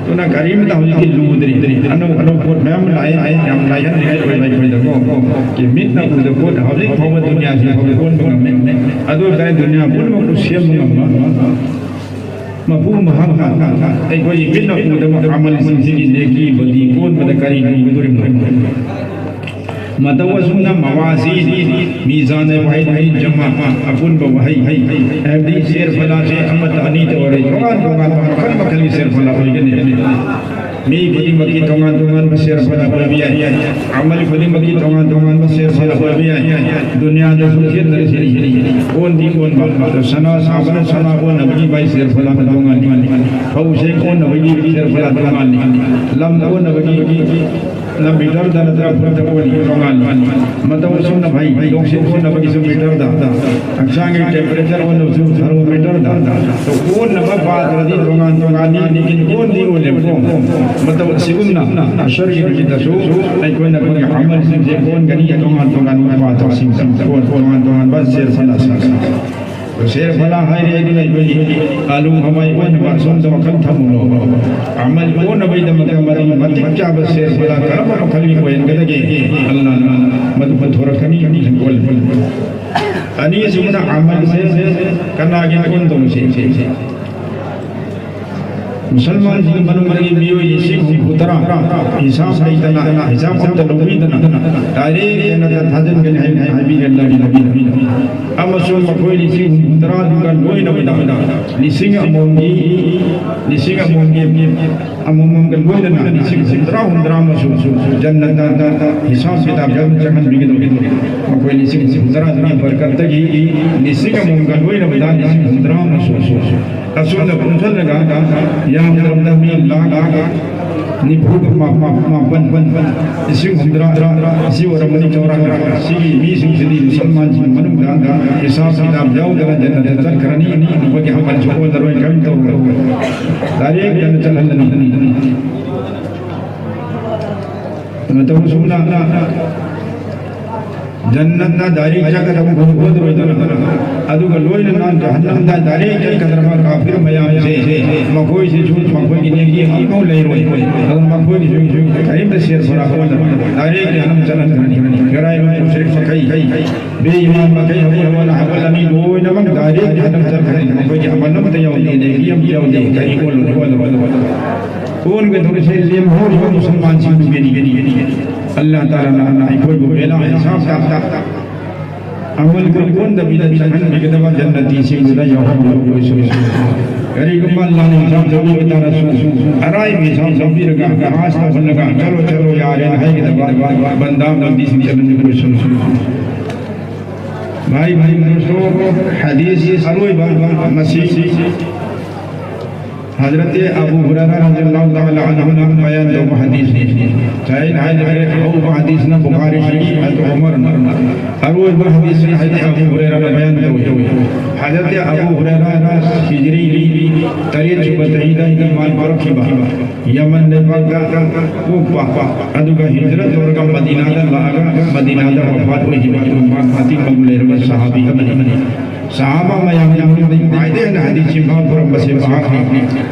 ꯑꯗꯨꯅ ꯀꯔꯤꯝꯇ ꯍꯧꯖꯤꯛꯇꯤ ꯂꯨꯗ꯭ꯔꯤ꯫ ꯑꯅꯧ ꯑꯅꯧꯕ ꯄꯣꯠ ꯃꯌꯥꯝ ꯂꯥꯛꯑꯦ꯫ ꯌꯥꯝ ꯂꯥꯏꯍꯟꯅꯤꯡꯉꯥꯏ ꯑꯣꯏꯕ ꯑꯩꯈꯣꯏꯗꯀꯣ꯫ ꯃꯤꯠꯅ ꯎꯗꯕ ꯄꯣꯠ ꯍꯧꯖꯤꯛ ꯐꯥꯎꯕ ꯗꯨꯅꯤꯌꯥꯁꯤ ꯐꯥꯎꯕ ꯑꯣꯟꯕ ꯉꯝꯃꯦ꯫ ꯑꯗꯨ ꯑꯣꯏꯇꯥꯔꯗꯤ ꯗꯨꯅꯤꯌꯥ ꯄꯨꯝꯅꯃꯛꯄꯨ ꯁꯦꯝꯕ ꯉꯝꯕ ꯃꯄꯨ ꯃꯍꯥꯛꯅ ꯑꯩꯈꯣꯏꯒꯤ ꯃꯤꯠꯅ ꯎꯗꯕ ꯑꯃꯜꯁꯤꯡꯁꯤꯒꯤ ꯅꯦꯀꯤ ꯕꯗꯤ ꯑꯣꯟꯕꯗ ꯀꯔꯤ ꯂꯨꯒꯗꯧꯔꯤꯕꯅꯣ? ꯃꯇꯧ ꯑꯁꯨꯝꯅ ꯃꯋꯥꯁꯤ ꯃꯤꯖꯥꯟ ꯍꯥꯏꯕ ꯋꯥꯍꯩ, ꯋꯥꯍꯩ ꯖꯃꯥ, ꯑꯄꯨꯟꯕ ꯋꯥꯍꯩ, ꯍꯥꯏꯕꯗꯤ ꯁꯦꯔ ꯐꯂꯥꯁꯦ ꯑꯃꯠꯇ ꯑꯅꯤꯇ ꯑꯣꯏꯔꯣꯏ, ꯇꯣꯉꯥꯟ ꯇꯣꯉꯥꯟꯕ ꯃꯈꯜ ꯃꯈꯜꯒꯤ ꯁꯦꯔ ꯐꯂꯥ ꯑꯣꯏꯒꯅꯤ꯫ ꯃꯤ ꯈꯨꯗꯤꯡꯃꯛꯀꯤ ꯇꯣꯉꯥꯟ ꯇꯣꯉꯥꯟꯕ ꯁꯦꯔ ꯐꯂꯥ ꯑꯣꯏꯕ ꯌꯥꯏ꯫ ꯑꯃꯜ ꯈꯨꯗꯤꯡꯃꯛꯀꯤ ꯇꯣꯉꯥꯟ ꯇꯣꯉꯥꯟꯕ ꯁꯦꯔ ꯐꯂꯥ ꯑꯣꯏꯕ ꯌꯥꯏ꯫ ꯗꯨꯅꯤꯌꯥꯗꯁꯨ ꯈꯦꯠꯅꯔꯤꯁꯤꯅꯤ꯫ ꯑꯣꯟꯗꯤ ꯑꯣꯟꯕ, ꯁꯅꯥ ꯁꯥꯕꯅ ꯁꯅꯥ ꯑꯣꯟꯅꯕꯒꯤ ꯃꯥꯏ ꯁꯦꯔ ꯐꯂꯥ ꯇꯣꯉꯥꯟꯅꯤ꯫ ꯐꯧ ꯆꯦꯡ ꯑꯣꯟꯅꯕꯒꯤ ꯁꯦꯔ ꯐꯂꯥ ꯇꯣꯉꯥꯟꯅꯤ꯫ ꯂꯝ ꯑꯣꯟꯅꯕꯒꯤ ꯂꯝ ꯃꯤꯇꯔꯗ ꯅꯠꯇ꯭ꯔꯒ ꯐꯨꯠꯇ ꯑꯣꯟꯅꯤ, ꯇꯣꯉꯥꯟꯅꯤ꯫ ꯃꯇꯧ ꯑꯁꯨꯝꯅ ꯐꯩ, ꯅꯨꯡꯁꯤꯠ ꯑꯣꯟꯅꯕꯒꯤꯁꯨ ꯃꯤꯇꯔꯗ, ꯍꯛꯆꯥꯡꯒꯤ ꯇꯦꯝꯄꯔꯦꯆꯔ ꯑꯣꯟꯅꯕꯁꯨ ꯊꯔꯃꯣꯃꯤꯇꯔꯗ꯫ ꯑꯣꯟꯅꯕ ꯄꯥꯇ꯭ꯔꯗꯤ ꯇꯣꯉꯥꯟ ꯇꯣꯉꯥꯟꯅꯤ, ꯂꯦꯀꯤꯟ ꯑꯣꯟꯗꯤ ꯑꯣꯜꯂꯦꯕꯀꯣ꯫ ꯃꯇꯧ ꯑꯁꯤꯒꯨꯝꯅ ꯑꯁꯔꯒꯤ ꯅꯨꯃꯤꯠꯇꯁꯨ ꯑꯩꯈꯣꯏꯅ ꯑꯩꯈꯣꯏꯒꯤ ꯑꯃꯜꯁꯤꯡꯁꯦ ꯑꯣꯟꯒꯅꯤ, ꯇꯣꯉꯥꯟ ꯇꯣꯉꯥꯟꯕ ꯄꯥꯇ꯭ꯔꯁꯤꯡꯗ, ꯇꯣꯉꯥꯟ ꯇꯣꯉꯥꯟꯕ ꯁꯦꯔ ꯐꯂꯥꯁꯤꯡꯗ꯫ ꯁꯦꯔ ꯐꯂꯥ ꯍꯥꯏꯔꯦ ꯑꯗꯨꯅ ꯑꯩꯈꯣꯏꯒꯤ ꯑꯥꯂꯨ ꯍꯋꯥꯏ ꯑꯣꯟꯅꯕ ꯑꯁꯣꯝꯗ ꯋꯥꯈꯜ ꯊꯝꯃꯨꯅꯣ꯫ ꯑꯃꯜ ꯑꯣꯟꯅꯕꯒꯤꯗꯃꯛꯇ ꯃꯗꯨ ꯃꯇꯤꯛ ꯆꯥꯕ ꯁꯦꯔ ꯐꯂꯥ ꯀꯔꯝꯕ ꯃꯈꯜꯒꯤ ꯑꯣꯏꯍꯟꯒꯗꯒꯦ? ꯑꯜꯂꯥꯅ ꯃꯗꯨ ꯄꯨꯊꯣꯔꯛꯀꯅꯤ꯫ ꯑꯅꯤꯁꯨꯕꯗ ꯑꯃꯜꯁꯦ ꯀꯅꯥꯒꯤ ꯑꯣꯟꯗꯧꯁꯦ? ꯃꯨꯁꯜꯃꯥꯟꯁꯤꯡꯒꯤ ꯃꯅꯨꯡꯗꯒꯤ ꯃꯤꯑꯣꯏ ꯂꯤꯁꯤꯡ ꯍꯨꯝꯐꯨ ꯇꯔꯥ ꯍꯤꯁꯥꯕ ꯂꯩꯇꯅ, ꯍꯤꯁꯥꯕ ꯑꯝꯇ ꯂꯧꯕꯤꯗꯅ ꯗꯥꯏꯔꯦꯛ ꯖꯟꯅꯠꯇ ꯊꯥꯖꯤꯟꯒꯅꯤ ꯍꯥꯏꯅ ꯍꯥꯏꯕꯤꯔꯦ ꯑꯜꯂꯥꯍꯒꯤ ꯅꯕꯤꯅ꯫ ꯑꯃꯁꯨꯡ ꯃꯈꯣꯏ ꯂꯤꯁꯤꯡ ꯍꯨꯝꯐꯨ ꯇꯔꯥꯗꯨꯒ ꯂꯣꯏꯅꯕꯗ ꯂꯤꯁꯤꯡ ꯑꯃꯃꯝꯒꯤ, ꯂꯤꯁꯤꯡ ꯑꯃꯃꯝꯒꯤ, ꯑꯃꯃꯝꯒ ꯂꯣꯏꯅꯅ ꯂꯤꯁꯤꯡ ꯍꯨꯝꯐꯨ ꯇꯔꯥ, ꯍꯨꯝꯐꯨ ꯇꯔꯥ ꯑꯃꯁꯨ ꯖꯟꯅꯠꯇ ꯍꯤꯁꯥꯕ ꯀꯤꯇꯥꯕ ꯌꯥꯎꯅ ꯆꯪꯍꯟꯕꯤꯒꯗꯧꯔꯤꯕꯅꯤ꯫ ꯃꯈꯣꯏ ꯂꯤꯁꯤꯡ ꯍꯨꯝꯐꯨ ꯇꯔꯥꯗꯨꯒꯤ ꯕꯔꯀꯠꯇꯒꯤ ꯂꯤꯁꯤꯡ ꯑꯃꯃꯝꯒ ꯂꯣꯏꯅꯕꯗ ꯂꯤꯁꯤꯡ ꯍꯨꯝꯐꯨ ꯇꯔꯥ ꯑꯃꯁꯨ ꯑꯁꯨꯝꯅ ꯄꯨꯟꯁꯤꯜꯂꯒ ꯌꯥꯝꯗ꯭ꯔꯕꯗ ꯃꯤ ꯂꯥꯈ ꯅꯤꯐꯨꯒ ꯃꯥ-, ꯃꯥ-, ꯃꯥꯄꯟ, ꯂꯤꯁꯤꯡ ꯍꯨꯝꯗ꯭ꯔꯥ, ꯑꯁꯤ ꯑꯣꯏꯔꯝꯒꯅꯤ ꯆꯥꯎꯔꯥꯛꯅ꯫ ꯁꯤꯒꯤ ꯃꯤꯁꯤꯡꯁꯤꯗꯤ ꯃꯨꯁꯜꯃꯥꯟꯁꯤꯡꯒꯤ ꯃꯅꯨꯡꯗ ꯍꯤꯁꯥꯕ ꯀꯤꯇꯥꯕ ꯌꯥꯎꯗꯅ ꯖꯟꯅꯠꯇ ꯆꯠꯈ꯭ꯔꯅꯤ꯫ ꯃꯈꯣꯏꯒꯤ ꯑꯃꯜꯁꯨ ꯑꯣꯟꯅꯔꯣꯏ, ꯀꯔꯤꯝ ꯇꯧꯔꯣꯏ꯫ ꯗꯥꯏꯔꯦꯛ ꯖꯟꯅꯠ ꯆꯠꯍꯜꯂꯅꯤ꯫ ꯃꯇꯧ ꯑꯁꯨꯝꯅ ꯖꯟꯅꯠꯇ ꯗꯥꯏꯔꯦꯛ ꯆꯠꯀꯗꯕ ꯑꯣꯏꯔꯣꯏꯗꯅ, ꯑꯗꯨꯒ ꯂꯣꯏꯅꯅ ꯖꯍꯟꯅꯝꯗ ꯗꯥꯏꯔꯦꯛ ꯆꯠꯀꯗꯕ ꯀꯥꯐꯤꯔ ꯃꯌꯥꯝꯁꯦ, ꯃꯈꯣꯏꯁꯤꯁꯨ ꯃꯈꯣꯏꯒꯤ ꯅꯦꯀꯤ ꯂꯩꯔꯣꯏ꯫ ꯑꯗꯨꯅ ꯃꯈꯣꯏꯒꯤꯁꯨ ꯀꯔꯤꯝꯇ ꯁꯦꯜ ꯊꯣꯔꯥ ꯍꯣꯠꯅꯕ ꯗꯥꯏꯔꯦꯛ ꯖꯍꯟꯅꯝ ꯆꯠꯍꯟꯈ꯭ꯔꯅꯤ꯫ ꯒꯔꯥꯏ ꯃꯨꯁꯔꯤꯛ ꯃꯈꯩ, ꯕꯦ ꯏꯃꯥꯟ ꯃꯈꯩ, ꯑꯃꯨꯛ ꯑꯃꯅ ꯍꯧꯒꯠꯂꯝꯃꯤ ꯂꯣꯏꯅꯃꯛ ꯗꯥꯏꯔꯦꯛ ꯖꯍꯟꯅꯝ ꯆꯠꯈ꯭ꯔꯅꯤ꯫ ꯃꯈꯣꯏꯒꯤ ꯑꯃꯟ ꯑꯃꯠꯇ ꯌꯥꯎꯗꯦ, ꯅꯦꯀꯤ ꯑꯃꯠꯇ ꯌꯥꯎꯗꯦ꯫ ꯀꯔꯤ ꯑꯣꯜꯂꯨꯅꯤ, ꯑꯣꯜꯂꯨꯅꯤ, ꯑꯣꯜꯂꯨꯅꯤ꯫ ꯑꯣꯟꯒꯗꯧꯔꯤꯁꯦ ꯂꯦꯝꯍꯧꯔꯤꯕ ꯃꯨꯁꯜꯃꯥꯟꯁꯤꯡꯗꯨꯒꯤꯅꯤ꯫ ꯑꯜꯂꯥꯍ ꯇꯥꯂꯥꯅ ꯑꯩꯈꯣꯏꯕꯨ ꯕꯦꯂꯥ ꯍꯤꯁꯥꯕ ꯇꯥ ꯑꯃꯜꯒ ꯄꯨꯟꯗꯕꯤꯗ ꯆꯪꯍꯟꯕꯤꯒꯗꯕ ꯖꯟꯅꯇꯤꯁꯤꯡꯗꯨꯗ ꯌꯥꯎꯍꯟꯕꯤꯌꯨ꯫ ꯀꯔꯤꯒꯨꯝꯕ ꯑꯜꯂꯥꯍꯅ ꯍꯤꯁꯥꯕ ꯇꯧꯕꯤꯕ ꯇꯥꯔꯁꯨ, ꯑꯔꯥꯏꯕ ꯍꯤꯁꯥꯕ ꯇꯧꯕꯤꯔꯒ, ꯄꯥꯁ ꯇꯧꯍꯜꯂꯒ, "ꯆꯠꯂꯣ, ꯆꯠꯂꯣ, ꯌꯥꯔꯦꯅ" ꯍꯥꯏꯒꯗꯕ ꯕꯟꯗꯥ ꯕꯟꯗꯤꯁꯤꯡ ꯆꯠꯍꯟꯕꯤꯌꯨ꯫ ꯚꯥꯏ, ꯚꯥꯏ, ꯗꯣꯁꯇꯣ, ꯍꯗꯤꯁ ꯑꯔꯣꯏꯕ ꯃꯁꯤ ꯍꯖꯔꯠ ꯑꯕꯨ ꯍꯨꯔꯥꯏꯔꯥ ꯔꯖꯤꯌꯜꯂꯥꯍꯨ ꯇꯥꯂꯥ ꯑꯟꯍꯨꯅ ꯕꯌꯥꯟ ꯇꯧꯕ ꯍꯗꯤꯁꯅꯤ꯫ ꯉꯁꯥꯏ ꯑꯩꯅ ꯍꯥꯏꯖꯈ꯭ꯔꯦ, ꯑꯍꯧꯕ ꯍꯗꯤꯁꯅ ꯕꯨꯈꯥꯔꯤ ꯁꯔꯤꯐ, ꯑꯗꯨ ꯎꯃꯔꯅ꯫ ꯑꯔꯣꯏꯕ ꯍꯗꯤꯁꯅ ꯍꯥꯏꯗꯤ ꯑꯕꯨ ꯍꯨꯔꯥꯏꯔꯥꯅ ꯕꯌꯥꯟ ꯇꯧꯏ꯫ ꯍꯖꯔꯠ ꯑꯕꯨ ꯍꯨꯔꯥꯏꯔꯥ ꯍꯤꯖ꯭ꯔꯤꯒꯤ ꯇꯔꯦꯠ ꯁꯨꯕ ꯆꯍꯤꯗ ꯏꯃꯥꯟ ꯄꯨꯔꯛꯈꯤꯕ, ꯌꯃꯟ ꯂꯩꯕꯥꯛꯇ ꯄꯣꯛꯄ, ꯑꯗꯨꯒ ꯍꯤꯖꯔꯠ ꯇꯧꯔꯒ ꯃꯗꯤꯅꯥꯗ ꯂꯥꯛꯑꯒ ꯃꯗꯤꯅꯥꯗ ꯋꯐꯥꯠ ꯑꯣꯏꯈꯤꯕ ꯑꯗꯨꯒꯨꯝꯕ ꯃꯇꯤꯛ ꯃꯒꯨꯟ ꯂꯩꯔꯕ ꯁꯍꯥꯕꯤ ꯑꯃꯅꯤ꯫ ꯁꯍꯥꯕꯥ ꯃꯌꯥꯝꯒꯤ ꯃꯅꯨꯡꯗ ꯈ꯭ꯋꯥꯏꯗꯒꯤ ꯍꯦꯟꯅ ꯍꯗꯤꯁ ꯆꯤꯟꯐꯥ ꯄꯨꯔꯝꯕꯁꯦ ꯃꯍꯥꯛꯅꯤ꯫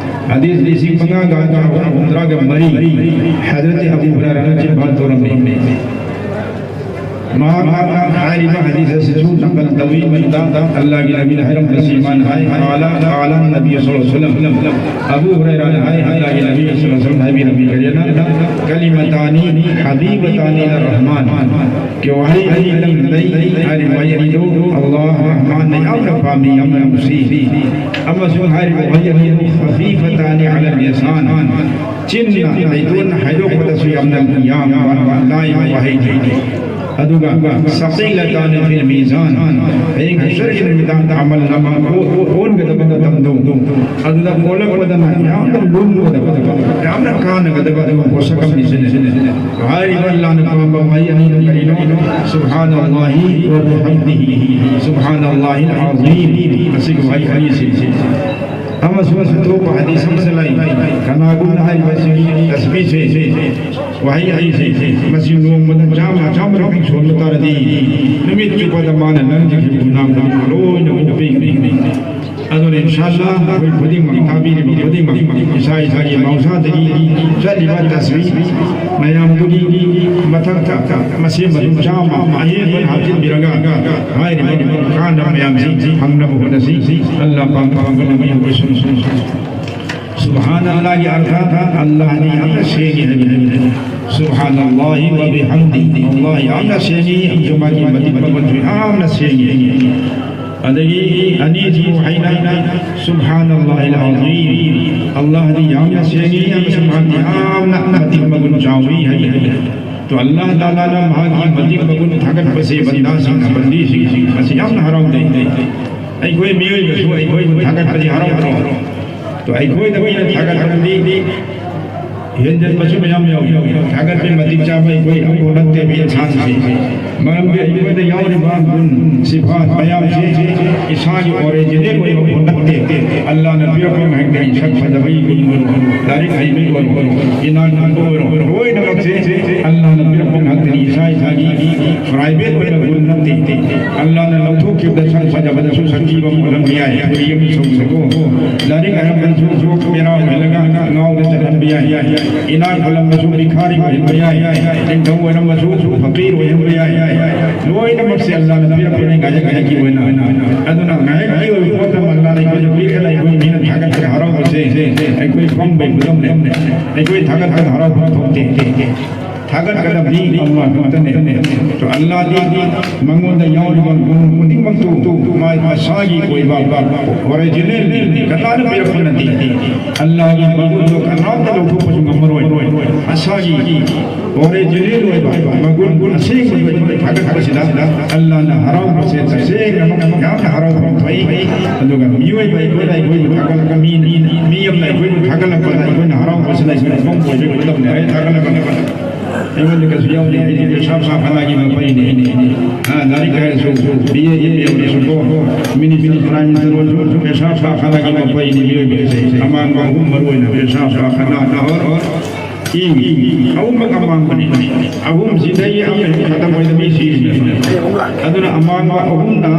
ꯍꯗꯤꯁ ꯂꯤꯁꯤꯡ ꯃꯉꯥꯒ ꯆꯥꯇ꯭ꯔꯨꯛ ꯍꯨꯝꯐꯨꯇꯔꯥꯒ ꯃꯔꯤ ꯍꯖꯔꯠ ꯑꯕꯨ ꯍꯨꯔꯥꯏꯔꯥꯅ ꯆꯤꯟꯐꯥ ꯇꯧꯔꯝꯃꯤ꯫ ꯃꯍꯥꯛ ꯍꯥꯏꯔꯤꯕ ꯍꯗꯤꯁ ꯑꯁꯤꯁꯨ ꯅꯀꯜ ꯇꯧꯏ꯫ ꯃꯗꯨꯗ ꯑꯜꯂꯥꯍꯒꯤ ꯅꯕꯤꯅ ꯍꯥꯏꯔꯝꯕꯁꯤ ꯃꯥꯅ ꯍꯥꯏ, "ꯀꯥꯂ ꯀꯥꯂ ꯅꯕꯤ ꯁꯜꯂꯜꯂꯥꯍꯨ ꯑꯂꯩꯍꯤ ꯋꯁꯜꯂꯝ"꯫ ꯑꯕꯨ ꯍꯨꯔꯥꯏꯔꯥꯅ ꯍꯥꯏ, "ꯑꯜꯂꯥꯍꯒꯤ ꯅꯕꯤ ꯁꯜꯂꯜꯂꯥꯍꯨ ꯑꯂꯩꯍꯤ ꯋꯁꯜꯂꯝ ꯍꯥꯏꯕꯤꯔꯝꯃꯤ ꯀꯔꯤꯅ, ꯀꯂꯤꯃꯥꯇꯥꯅꯤ ꯍꯕꯤꯕꯇꯥꯅꯤ ꯏꯂꯥ ꯔꯍꯃꯥꯟ"꯫ ꯋꯥꯍꯩ ꯑꯅꯤ ꯂꯩ꯫ ꯍꯥꯏꯔꯤꯕ ꯋꯥꯍꯩ ꯑꯅꯤꯗꯨ ꯑꯜꯂꯥꯍ ꯔꯍꯃꯥꯟꯅ ꯌꯥꯝꯅ ꯄꯥꯝꯃꯤ, ꯌꯥꯝꯅ ꯅꯨꯡꯁꯤ꯫ ꯑꯃꯁꯨꯡ ꯍꯥꯏꯔꯤꯕ ꯋꯥꯍꯩ ꯑꯅꯤꯗꯨ ꯈꯐꯤꯐꯇꯥꯅꯤ ꯑꯂꯜ ꯂꯤꯁꯥꯟ꯫ ꯆꯤꯟꯅ ꯅꯥꯇꯣꯟꯅ ꯍꯥꯏꯗꯣꯛꯄꯗꯁꯨ ꯌꯥꯝꯅ ꯌꯥꯝꯕ ꯂꯥꯏꯕ ꯋꯥꯍꯩꯅꯤ꯫ ꯑꯗꯨꯒ ꯁꯀꯤꯂꯇꯥꯅꯤ ꯐꯤꯜ ꯃꯤꯖꯥꯟ, ꯍꯌꯦꯡ ꯍꯁꯔꯒꯤ ꯅꯨꯃꯤꯗꯥꯡꯗ ꯑꯃꯜ ꯑꯃ ꯑꯣ-, ꯑꯣ-, ꯑꯣꯟꯒꯗꯕ ꯃꯇꯝꯗꯣ, ꯑꯗꯨꯗ ꯑꯣꯜꯂꯛꯄꯗꯅ ꯌꯥꯝꯅ ꯂꯨꯝꯒꯗꯕ, ꯌꯥꯝꯅ ꯀꯥꯟꯅꯒꯗꯕ ꯑꯗꯨꯒꯨꯝꯕ ꯄꯣꯠꯁꯛ ꯑꯃꯅꯤ꯫ ꯁꯤꯅ, ꯁꯤꯅ, ꯁꯤꯅ꯫ ꯍꯥꯏꯔꯤꯕ ꯑꯜꯂꯥꯍꯅ ꯄꯥꯝꯕ ꯋꯥꯍꯩ ꯑꯅꯤꯗꯨ ꯀꯔꯤꯅꯣ? "ꯁꯨꯕꯍꯥꯅꯜꯂꯥꯍꯤ ꯋ ꯕꯤꯍꯝꯗꯤꯍꯤ, ꯁꯨꯕꯍꯥꯅꯜꯂꯥꯍꯤꯜ ꯑꯖꯤꯝ"꯫ ꯃꯁꯤꯒꯤ ꯋꯥꯍꯩ ꯑꯅꯤꯁꯤꯡꯁꯤ꯫ ꯑꯃꯁꯨꯡ ꯑꯇꯣꯞꯄ ꯍꯗꯤꯁ ꯑꯃꯁꯨ ꯂꯩ꯫ ꯀꯅꯥꯒꯨꯝꯕꯅ ꯍꯥꯏꯔꯤꯕꯁꯤ ꯇꯁꯕꯤꯍꯁꯦ, ꯋꯥꯍꯩ ꯑꯅꯤꯁꯦ, ꯃꯁꯤ ꯅꯣꯡꯃꯗ ꯆꯥꯝꯃ, ꯆꯥꯝꯃꯔꯛ ꯁꯣꯟꯕ ꯇꯥꯔꯗꯤ, ꯅꯨꯃꯤꯠ ꯆꯨꯞꯄꯗ ꯃꯥꯅ ꯅꯝꯈꯤꯕ ꯒꯨꯅꯥꯍ ꯂꯣꯏꯅ ꯀꯣꯛꯄꯤꯒꯅꯤ꯫ ꯑꯗꯨꯅ ꯏꯟꯁꯥ ꯑꯜꯂꯥ ꯑꯩꯈꯣꯏ ꯈꯨꯗꯤꯡꯃꯛ ꯇꯥꯕꯤꯔꯤꯕ ꯈꯨꯗꯤꯡꯃꯛ ꯏꯁꯥ ꯏꯁꯥꯒꯤ ꯃꯍꯧꯁꯥꯗꯒꯤ ꯆꯠꯂꯤꯕ ꯇꯁꯕꯤꯍ ꯃꯌꯥꯝꯗꯨꯒꯤ ꯃꯊꯛꯇ ꯃꯁꯤ ꯃꯇꯨꯡ ꯆꯥꯝꯃ ꯑꯍꯦꯟꯕ ꯍꯥꯞꯆꯤꯟꯕꯤꯔꯒ ꯍꯥꯏꯔꯤꯕ ꯀꯥꯟꯅꯕ ꯃꯌꯥꯝꯁꯤ ꯐꯪꯅꯕ ꯍꯣꯠꯅꯁꯤ꯫ ꯑꯜꯂꯥ ꯄꯥꯝꯕ ꯄꯥꯝꯕ ꯂꯝꯕꯤ ꯑꯣꯏꯁꯅꯨ꯫ ꯁꯨꯕꯍꯥꯅ ꯑꯜꯂꯥꯍꯒꯤ ꯑꯔꯊ ꯑꯜꯂꯥꯍꯗꯤ ꯌꯥꯝꯅ ꯁꯦꯡꯉꯤ ꯍꯥꯏꯕꯅꯤ꯫ ꯁꯨꯕꯍꯥꯅ ꯑꯜꯂꯥꯍꯤ ꯋ ꯕꯤꯍꯝꯗꯤ, ꯑꯜꯂꯥꯍ ꯌꯥꯝꯅ ꯁꯦꯡꯉꯤ ꯑꯃꯁꯨꯡ ꯃꯥꯒꯤ ꯃꯇꯤꯛ ꯃꯒꯨꯟꯁꯨ ꯌꯥꯝꯅ ꯁꯦꯡꯉꯤ꯫ ꯑꯗꯒꯤ ꯑꯅꯤꯁꯨ ꯍꯥꯏꯅ ꯁꯨꯕꯍꯥꯅ ꯑꯜꯂꯥꯍꯤꯜ ꯑꯖꯤꯝ, ꯑꯜꯂꯥꯍꯗꯤ ꯌꯥꯝꯅ ꯁꯦꯡꯉꯤ ꯑꯃꯁꯨꯡ ꯃꯍꯥꯛꯇꯤ ꯌꯥꯝꯅ ꯃꯇꯤꯛ ꯃꯒꯨꯟ ꯆꯥꯎꯏ ꯍꯥꯏꯕꯅꯤ꯫ ꯇꯣ ꯑꯜꯂꯥꯍ ꯇꯥꯂꯥꯅ ꯃꯍꯥꯛꯀꯤ ꯃꯇꯤꯛ ꯃꯒꯨꯟ ꯊꯥꯒꯠꯄꯁꯦ ꯕꯟꯗꯥꯁꯤꯡꯅ, ꯕꯟꯗꯤꯁꯤꯡ ꯑꯁꯤ ꯌꯥꯝꯅ ꯍꯔꯥꯎꯖꯩ꯫ ꯑꯩꯈꯣꯏ ꯃꯤꯑꯣꯏꯕꯁꯨ ꯑꯩꯈꯣꯏꯕꯨ ꯊꯥꯒꯠꯄꯗꯤ ꯍꯔꯥꯎꯗ꯭ꯔꯣ? ꯇꯣ ꯑꯩꯈꯣꯏꯗ ꯃꯤꯅ ꯊꯥꯒꯠꯄꯗꯤ ꯍꯦꯟꯖꯟꯕꯁꯨ ꯃꯌꯥꯝ ꯌꯥꯎꯏ꯫ ꯊꯥꯒꯠꯄ ꯃꯇꯤꯛ ꯆꯥꯕ ꯑꯩꯈꯣꯏ ꯑꯃꯐꯥꯎ ꯅꯠꯇꯦ ꯃꯤ ꯏꯟꯁꯥꯟꯁꯤ꯫ ꯃꯔꯝꯗꯤ ꯑꯩꯈꯣꯏꯗ ꯌꯥꯎꯔꯤꯕ ꯒꯨꯟ, ꯁꯤꯐꯥꯠ ꯃꯌꯥꯝꯁꯤ ꯏꯁꯥꯒꯤ ꯑꯣꯔꯤꯖꯤꯅꯦꯜ ꯑꯣꯏꯕ ꯄꯣꯠ ꯅꯠꯇꯦ꯫ ꯑꯜꯂꯥꯍꯅ ꯄꯤꯔꯛꯄ ꯉꯥꯛꯇꯅꯤ꯫ ꯁꯛ ꯐꯖꯕꯒꯤ ꯒꯨꯟ ꯑꯣꯏꯔꯣ, ꯂꯥꯏꯔꯤꯛ ꯍꯩꯕꯒꯤ ꯑꯣꯏꯔꯣ, ꯏꯅꯥꯛ ꯈꯨꯟꯕ ꯑꯣꯏꯔꯣ, ꯂꯣꯏꯅꯃꯛꯁꯦ ꯑꯜꯂꯥꯍꯅ ꯄꯤꯔꯛꯄ ꯉꯥꯛꯇꯅꯤ꯫ ꯏꯁꯥ ꯏꯁꯥꯒꯤ ꯄ꯭ꯔꯥꯏꯚꯦꯠ ꯑꯣꯏꯕ ꯒꯨꯟ ꯅꯠꯇꯦ꯫ ꯑꯜꯂꯥꯍꯅ ꯂꯧꯊꯣꯛꯈꯤꯕꯗ ꯁꯛ ꯐꯖꯕꯗꯁꯨ ꯁꯛꯊꯤꯕ ꯑꯃ ꯑꯣꯜꯍꯟꯕ ꯌꯥꯏ꯫ ꯀꯨꯏ ꯑꯃ ꯁꯧꯁꯤꯀꯣ꯫ ꯂꯥꯏꯔꯤꯛ ꯍꯩꯔꯝꯕꯗꯁꯨ ꯀꯣꯛ ꯕꯦꯔꯥ ꯑꯣꯏꯍꯜꯂꯒ ꯉꯥꯎꯗ ꯆꯠꯍꯟꯕ ꯌꯥꯏ꯫ ꯏꯅꯥꯛ ꯈꯨꯜꯂꯝꯕꯁꯨ ꯚꯤꯈꯥꯔꯤ ꯑꯣꯏꯍꯟꯕ ꯌꯥꯏ꯫ ꯅꯤꯡꯊꯧ ꯑꯣꯏꯔꯝꯕꯁꯨ ꯐꯀꯤꯔ ꯑꯣꯏꯍꯟꯕ ꯌꯥꯏ꯫ ꯂꯣꯏꯅꯃꯛꯁꯦ ꯑꯜꯂꯥꯍꯅ ꯄꯤꯔꯛꯄꯅꯤ ꯉꯥꯏꯍꯥꯛ ꯉꯥꯏꯍꯥꯛꯀꯤ ꯑꯣꯏꯅ꯫ ꯑꯗꯨꯅ ꯉꯥꯏꯍꯥꯛꯀꯤ ꯑꯣꯏꯕ ꯄꯣꯠ ꯑꯃ ꯑꯜꯂꯥꯍꯅ ꯑꯩꯈꯣꯏꯗ ꯄꯤꯔꯒ ꯑꯩꯈꯣꯏ ꯃꯤꯅ ꯊꯥꯒꯠꯄꯗ ꯍꯔꯥꯎꯕꯁꯦ ꯑꯩꯈꯣꯏ ꯄꯪꯕꯩ ꯈꯨꯗꯝꯅꯦ꯫ ꯑꯩꯈꯣꯏ ꯊꯥꯒꯠꯄꯗ ꯍꯔꯥꯎꯕ ꯊꯣꯛꯇꯦ꯫ ꯊꯥꯒꯠꯀꯗꯕꯗꯤ ꯑꯜꯂꯥꯍ ꯈꯛꯇꯅꯦ꯫ ꯇꯣ ꯑꯜꯂꯥꯍꯗꯤ ꯃꯉꯣꯟꯗ ꯌꯥꯎꯔꯤꯕ ꯒꯨꯟ ꯈꯨꯗꯤꯡꯃꯛꯇꯨ ꯃꯥ ꯃꯁꯥꯒꯤ ꯑꯣꯏꯕ ꯑꯣꯔꯤꯖꯤꯅꯦꯜꯅꯤ, ꯀꯅꯥꯅ ꯄꯤꯔꯛꯄ ꯅꯠꯇꯦ꯫ ꯑꯜꯂꯥꯍꯒꯤ ꯃꯒꯨꯟꯗꯣ ꯀꯅꯥꯝꯇ ꯂꯧꯊꯣꯛꯄꯁꯨ ꯉꯝꯃꯔꯣꯏ꯫ ꯃꯁꯥꯒꯤ ꯑꯣꯔꯤꯖꯤꯅꯦꯜ ꯑꯣꯏꯕ ꯃꯒꯨꯟ ꯑꯁꯦꯡꯕꯗꯣ ꯑꯩꯈꯣꯏ ꯊꯥꯒꯠꯄꯁꯤꯗ ꯑꯜꯂꯥꯍꯅ ꯍꯔꯥꯎꯕꯁꯦ ꯇꯁꯦꯡꯅꯃꯛ ꯌꯥꯝꯅ ꯍꯔꯥꯎꯕ ꯊꯣꯛꯏ꯫ ꯑꯗꯨꯒ ꯃꯤꯑꯣꯏꯕ ꯑꯩꯈꯣꯏꯅ ꯑꯩꯈꯣꯏꯕꯨ ꯊꯥꯒꯠꯂꯒ ꯃꯤ, ꯃꯤ ꯑꯃꯅ ꯑꯩꯈꯣꯏꯕꯨ ꯊꯥꯒꯠꯂꯛꯄꯗ ꯑꯩꯈꯣꯏꯅ ꯍꯔꯥꯎꯕꯁꯤꯅ ꯑꯩꯈꯣꯏꯅ ꯄꯪꯕ ꯑꯣꯏꯕꯒꯤ ꯈꯨꯗꯝꯅꯦ꯫ ꯑꯩ ꯊꯥꯒꯠꯂꯛꯄ ꯑꯩꯉꯣꯟꯗ ꯀꯩꯁꯨ ꯌꯥꯎꯗꯦ꯫ ꯑꯩꯗꯤ ꯄꯦꯁꯥꯞ ꯆꯥꯈꯅꯥꯒꯤ ꯃꯄꯩꯅꯤ꯫ ꯑ, ꯂꯥꯏꯔꯤꯛ ꯍꯥꯏꯔꯁꯨ, ꯕꯤ ꯑꯦ, ꯑꯦꯝ ꯑꯦ ꯑꯣꯏꯔꯁꯨꯀꯣ, ꯃꯤꯅꯤꯠ, ꯃꯤꯅꯤꯠ ꯄ꯭ꯔꯥꯏꯝ ꯃꯤꯅꯤꯁꯇꯔ ꯑꯣꯏꯔꯁꯨ ꯄꯦꯁꯥꯞ ꯆꯥꯈꯅꯥꯒꯤ ꯃꯄꯩꯅꯤ ꯃꯤꯑꯣꯏꯕꯁꯦ꯫ ꯑꯃꯥꯡꯕ ꯑꯍꯨꯝ ꯃꯔꯨ ꯑꯣꯏꯅ ꯄꯦꯁꯥꯞ ꯆꯥꯈꯅꯥ, ꯅꯍꯔ, ꯏ, ꯑꯍꯨꯝꯃꯛ ꯑꯃꯥꯡꯕꯅꯤ꯫ ꯑꯍꯨꯝꯁꯤꯗꯒꯤ ꯑꯃ ꯍꯦꯛ ꯈꯇꯝ ꯑꯣꯏꯗ ꯃꯤ ꯁꯤꯔꯤꯅꯤ꯫ ꯑꯗꯨꯅ ꯑꯃꯥꯡꯕ ꯑꯍꯨꯝꯅ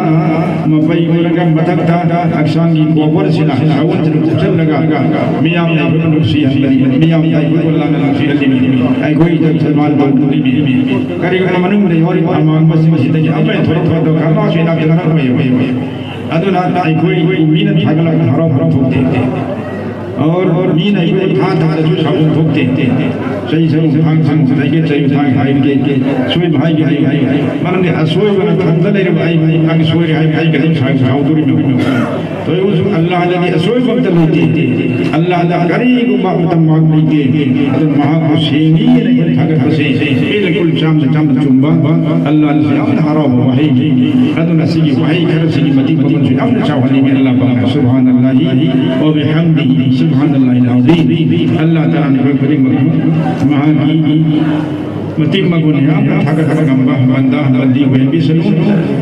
ꯃꯄꯩ ꯑꯣꯏꯔꯒ ꯃꯊꯛꯇ ꯍꯛꯆꯥꯡꯒꯤ ꯀꯣꯕꯔꯁꯤꯅ ꯁꯥꯎꯟꯁꯤꯅ ꯀꯨꯞꯁꯜꯂꯒ ꯃꯤꯌꯥꯝꯅ ꯑꯩꯈꯣꯏꯕꯨ ꯅꯨꯡꯁꯤꯍꯟꯕꯅꯤ, ꯃꯤꯌꯥꯝꯅ ꯑꯩꯈꯣꯏꯕꯨ ꯂꯥꯟꯅ ꯅꯨꯡꯁꯤꯍꯜꯂꯤꯕꯅꯤ, ꯑꯩꯈꯣꯏꯗ ꯁꯟꯃꯥꯟ ꯇꯧꯕꯤꯔꯤꯕꯅꯤ꯫ ꯀꯔꯤꯒꯨꯝꯕ ꯃꯅꯨꯡꯗ ꯌꯥꯎꯔꯤꯕ ꯑꯃꯥꯡꯕꯁꯤꯡꯁꯤꯗꯒꯤ ꯑꯃ ꯊꯣꯔꯛꯄꯗꯣ ꯀꯅꯥꯁꯨ ꯏꯅꯥꯛ ꯈꯨꯟꯅꯔꯛꯑꯣꯏ꯫ ꯑꯗꯨꯅ ꯑꯩꯈꯣꯏ ꯃꯤꯅ ꯊꯥꯒꯠꯂꯛꯄ ꯍꯔꯥꯎ ꯐꯣꯡꯗꯣꯛꯇꯦ꯫ और ꯃꯤꯅ ꯑꯩꯈꯣꯏ ꯊꯥ ꯊꯥꯗꯁꯨ ꯁꯥꯎꯕ ꯊꯣꯛꯇꯦ꯫ ꯆꯩ ꯁꯔꯨ ꯊꯥꯡ ꯁꯔꯨ ꯊꯥꯏꯒꯦ, ꯆꯩ ꯊꯥꯡ ꯍꯥꯏꯔꯤꯒꯦ, ꯁꯣꯏꯕ ꯍꯥꯏꯒꯦ, ꯍꯥꯏꯒꯦ꯫ ꯃꯔꯝꯗꯤ ꯑꯁꯣꯏꯕꯅ ꯊꯝꯗ ꯂꯩꯔꯕ ꯑꯩ, ꯑꯩ ꯁꯣꯏꯔꯦ ꯍꯥꯏꯕ ꯑꯩ ꯀꯔꯤꯝ ꯁꯥꯎ-, ꯁꯥꯎꯗꯣꯔꯤꯕꯅꯣ? ꯇꯧꯔꯤꯕꯁꯨ ꯑꯜꯂꯥꯍꯗꯗꯤ ꯑꯁꯣꯏꯕ ꯑꯝꯇ ꯂꯩꯇꯦ꯫ ꯑꯜꯂꯥꯍꯗ ꯀꯔꯤꯒꯨꯝꯕ ꯑꯃꯇ ꯃꯥꯡ ꯂꯩꯇꯦ꯫ ꯑꯗꯨꯅ ꯃꯍꯥꯛꯄꯨ ꯁꯦꯡꯉꯤ ꯍꯥꯏꯅ ꯑꯩꯈꯣꯏ ꯊꯥꯒꯠꯄꯁꯦ ꯕꯤꯜꯀꯨꯜ ꯆꯥꯝꯗ ꯆꯥꯝꯗ ꯆꯨꯝꯕ, ꯑꯜꯂꯥꯍꯅꯁꯨ ꯌꯥꯝꯅ ꯍꯔꯥꯎꯕ ꯋꯥꯍꯩꯅꯤ꯫ ꯑꯗꯨꯅ ꯁꯤꯒꯤ ꯋꯥꯍꯩ ꯈꯔꯁꯤꯒꯤ ꯃꯇꯤꯛ ꯃꯒꯨꯟꯁꯨ ꯌꯥꯝꯅ ꯆꯥꯎꯍꯜꯂꯤꯕꯅꯤ ꯑꯜꯂꯥꯍ ꯄꯥꯛꯅ꯫ ꯁꯨꯕꯍꯥꯅꯜꯂꯥꯍꯤ ꯋꯕꯤꯍꯝꯗꯤꯍꯤ, ꯁꯨꯕꯍꯥꯅꯜꯂꯥꯍꯤꯜ ꯑꯖꯤꯝ꯫ ꯑꯜꯂꯥꯍ ꯇꯥꯂꯥꯅ ꯑꯩꯈꯣꯏ ꯈꯨꯗꯤꯡꯃꯛ ꯃꯍꯥꯛꯀꯤ ꯃꯇꯤꯛ ꯃꯒꯨꯟ ꯌꯥꯝꯅ ꯊꯥꯒꯠꯄ ꯉꯝꯕ ꯕꯟꯗꯥ ꯕꯟꯗꯤ ꯑꯣꯏꯍꯟꯕꯤꯁꯅꯨ꯫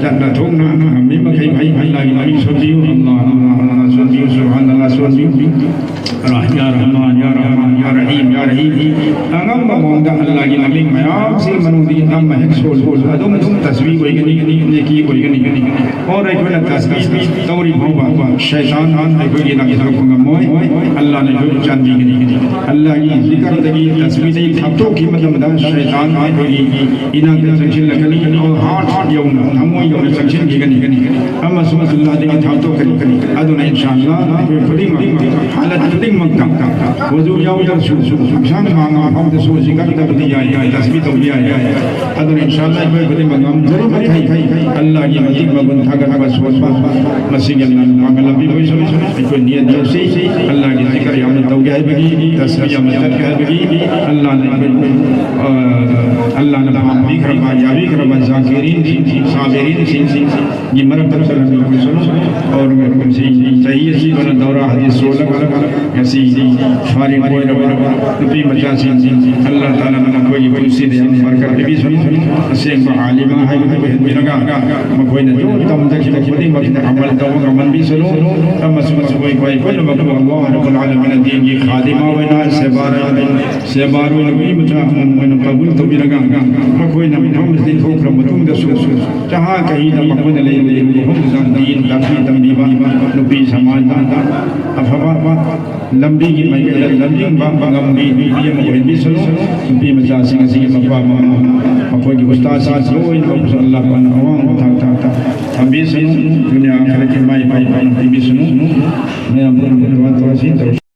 ꯆꯠꯅ ꯊꯣꯛꯅ ꯉꯝꯃꯤ ꯃꯈꯩ ꯐꯩ꯫ ꯑꯜꯂꯥꯍꯒꯤ ꯃꯃꯤꯡ ꯁꯣꯟꯕꯤꯌꯨ꯫ ꯑꯜꯂꯥꯍ, ꯑꯜꯂꯥꯍ, ꯑꯜꯂꯥꯍ ꯁꯣꯟꯕꯤꯌꯨ꯫ ꯁꯨꯕꯍꯥꯅꯜꯂꯥꯍ ꯁꯣꯟꯕꯤꯌꯨ꯫ ꯌꯥ ꯔꯍꯃꯥꯟ, ꯌꯥ ꯔꯍꯃꯥꯟ, ꯌꯥ ꯔꯍꯤꯝ, ꯌꯥ ꯔꯍꯤꯝ꯫ ꯑꯉꯝꯕ ꯃꯑꯣꯡꯗ ꯑꯜꯂꯥꯍꯒꯤ ꯃꯃꯤꯡ ꯃꯌꯥꯝꯁꯤꯒꯤ ꯃꯅꯨꯡꯗꯒꯤ ꯑꯃ ꯍꯦꯛ ꯁꯣꯜꯂꯨ꯫ ꯑꯗꯨꯝ, ꯑꯗꯨꯝ ꯇꯁꯕꯤ ꯑꯣꯏꯒꯅꯤ, ꯅꯦꯀꯤ ꯑꯣꯏꯒꯅꯤ꯫ ꯑꯣꯔ ꯑꯩꯈꯣꯏꯅ ꯇꯁꯕꯤ ꯇꯧꯔꯤ ꯐꯥꯎꯕ ꯁꯩꯇꯥꯟ ꯑꯩꯈꯣꯏꯒꯤ ꯅꯥꯛꯇ ꯊꯣꯛꯄ ꯉꯝꯃꯣꯏ꯫ ꯑꯜꯂꯥꯍꯅ ꯑꯩꯈꯣꯏꯕꯨ ꯆꯥꯟꯕꯤꯒꯅꯤ꯫ ꯑꯜꯂꯥꯍꯒꯤ ꯖꯤꯀꯔꯗꯒꯤ, ꯇꯁꯕꯤꯗꯒꯤ ꯊꯥꯞꯇꯣꯛꯈꯤꯕ ꯃꯇꯝꯗ ꯁꯩꯇꯥꯟ ꯑꯩꯈꯣꯏꯒꯤ ꯏꯅꯥꯛꯇ ꯆꯪꯁꯤꯜꯂꯛꯀꯅꯤ꯫ ꯑꯣꯔ ꯍꯥꯔꯠ ꯌꯧꯅ, ꯊꯃꯣꯏ ꯌꯧꯅ ꯆꯪꯁꯤꯟꯈꯤꯒꯅꯤ꯫ ꯑꯃꯁꯨꯡ ꯑꯜꯂꯥꯍꯗꯒꯤ ꯊꯥꯞꯇꯣꯛꯀꯅꯤ꯫ ꯑꯗꯨꯅ ꯏꯟꯁꯥ ꯑꯜꯂꯥꯍ ꯑꯩꯈꯣꯏ ꯈꯨꯗꯤꯡꯃꯛ ꯍꯥꯂꯠ ꯈꯨꯗꯤꯡꯃꯛꯇ ꯋꯖꯨ ꯌꯥꯎꯗ꯭ꯔꯁꯨ, ꯍꯛꯆꯥꯡ ꯃꯥꯡꯉꯕ ꯐꯥꯎꯗꯁꯨ ꯖꯤꯀꯔ ꯇꯧꯕꯗꯤ ꯌꯥꯏ, ꯇꯁꯕꯤ ꯇꯧꯕ ꯌꯥꯏ꯫ ꯑꯗꯨꯅ ꯏꯟꯁꯥ ꯑꯜꯂꯥꯍ ꯑꯩꯈꯣꯏ ꯈꯨꯗꯤꯡꯃꯛ ꯉꯝꯖꯔꯤꯕ ꯃꯈꯩ ꯑꯜꯂꯥꯍꯒꯤ ꯃꯇꯤꯛ ꯃꯒꯨꯟ ꯊꯥꯒꯠꯄ ꯁꯣꯟꯕ ꯃꯁꯤꯒꯤ ꯑꯜꯂꯥꯍꯅ ꯄꯥꯡꯒꯜ ꯂꯝꯕꯤ ꯑꯣꯏꯁꯅꯨ꯫ ꯑꯩꯈꯣꯏ ꯅꯤꯌꯠ ꯇꯧꯁꯤ, ꯑꯜꯂꯥꯍꯒꯤ ꯖꯤꯀꯔ ꯌꯥꯝꯅ ꯇꯧꯒꯦ ꯍꯥꯏꯕꯒꯤ, ꯇꯁꯕꯤ ꯌꯥꯝꯅ ꯆꯠꯀꯦ ꯍꯥꯏꯕꯒꯤ꯫ ꯑꯜꯂꯥꯍꯅ ꯑꯩꯈꯣꯏ, ꯑ, ꯑꯜꯂꯥꯍꯅ ꯄꯥꯝꯕꯤꯈ꯭ꯔꯕ, ꯌꯥꯕꯤꯈ꯭ꯔꯕ ꯖꯥꯀꯤꯔꯤꯟꯁꯤꯡ, ꯁꯥꯕꯤꯔꯤꯟꯁꯤꯡ ꯒꯤ ꯃꯔꯛꯇ ꯆꯠꯍꯟꯕꯤꯔꯛꯄꯁꯨ, ꯑꯣꯔ ꯀꯨꯝꯁꯤ ꯆꯍꯤ ꯑꯁꯤꯗꯅ ꯗꯧꯔꯥ ꯍꯗꯤꯁ ꯁꯣꯜꯂꯒ ꯉꯁꯤ ꯐꯥꯔꯤꯛ ꯑꯣꯏꯔꯕ ꯅꯨꯄꯤ ꯃꯆꯥꯁꯤꯡ ꯑꯜꯂꯥꯍ ꯇꯥꯂꯥꯅ ꯃꯈꯣꯏꯒꯤ ꯄꯨꯟꯁꯤꯗ ꯌꯥꯝꯅ ꯕꯔꯀꯠ ꯄꯤꯕꯤꯁꯅꯨ꯫ ꯑꯁꯦꯡꯕ ꯑꯥꯂꯤꯃꯥ ꯍꯥꯏꯕꯗꯨ ꯑꯣꯏꯍꯟꯕꯤꯔꯒ ꯃꯈꯣꯏꯅ ꯇꯝꯖꯈꯤꯕ ꯈꯨꯗꯤꯡꯃꯛꯇ ꯑꯃꯜ ꯇꯧꯕ ꯉꯝꯍꯟꯕꯤꯁꯅꯨ꯫ ꯑꯃꯁꯨꯡ ꯃꯈꯣꯏ ꯄꯨꯝꯅꯃꯛꯄꯨ ꯑꯜꯂꯥꯍ ꯔꯕꯨꯜ ꯑꯥꯂꯃꯤꯟꯅ ꯗꯤꯟꯒꯤ ꯈꯥꯗꯤꯃꯥ ꯑꯣꯏꯅ ꯁꯦꯕꯥꯔ ꯁꯦꯕꯥꯔ ꯑꯣꯏꯅ ꯃꯤ ꯃꯆꯥ ꯑꯃꯃꯝ ꯑꯣꯏꯅ ꯀꯕꯨꯜ ꯇꯧꯕꯤꯔꯒ ꯃꯈꯣꯏꯅ ꯃꯐꯝ ꯑꯁꯤꯗꯒꯤ ꯊꯣꯛꯈ꯭ꯔ ꯃꯇꯨꯡꯗꯁꯨ ꯆꯍꯥ ꯀꯍꯤꯗ ꯃꯈꯣꯏꯅ ꯂꯩꯔꯤꯕ ꯃꯐꯝꯗꯨꯗ ꯗꯤꯟ ꯇꯥꯛꯄꯤ ꯇꯝꯕꯤꯕ ꯅꯨꯄꯤ ꯁꯃꯥꯖꯗ ꯑꯐꯕ ꯂꯝꯕꯤꯒꯤ ꯃꯥꯏꯀꯩꯗ ꯂꯝꯖꯤꯡꯕ ꯉꯝꯕꯤ ꯅꯨꯄꯤ ꯑꯃ ꯑꯣꯏꯍꯟꯕꯤꯁꯅꯨ꯫ ꯅꯨꯄꯤ ꯃꯆꯥꯁꯤꯡ ꯑꯁꯤꯒꯤ ꯃꯄꯥ ꯃꯃꯥ ꯃꯈꯣꯏꯒꯤ ꯎꯁꯇꯥꯗꯁꯤꯡ ꯂꯣꯏꯅꯃꯛꯄꯨꯁꯨ ꯑꯜꯂꯥꯍ ꯄꯥꯛꯅ ꯑꯋꯥꯡꯕ ꯊꯥꯛꯇ ꯊꯝꯕꯤꯁꯅꯨ꯫ ꯗꯨꯅꯤꯌꯥ ꯑꯥꯈꯤꯔꯠꯀꯤ ꯃꯥꯏ ꯄꯥꯛꯄ ꯄꯤꯕꯤꯁꯅꯨ꯫ ꯃꯌꯥꯝ ꯄꯨꯝꯅꯃꯛ ꯗꯨꯋꯥ ꯇꯧꯔꯁꯤ꯫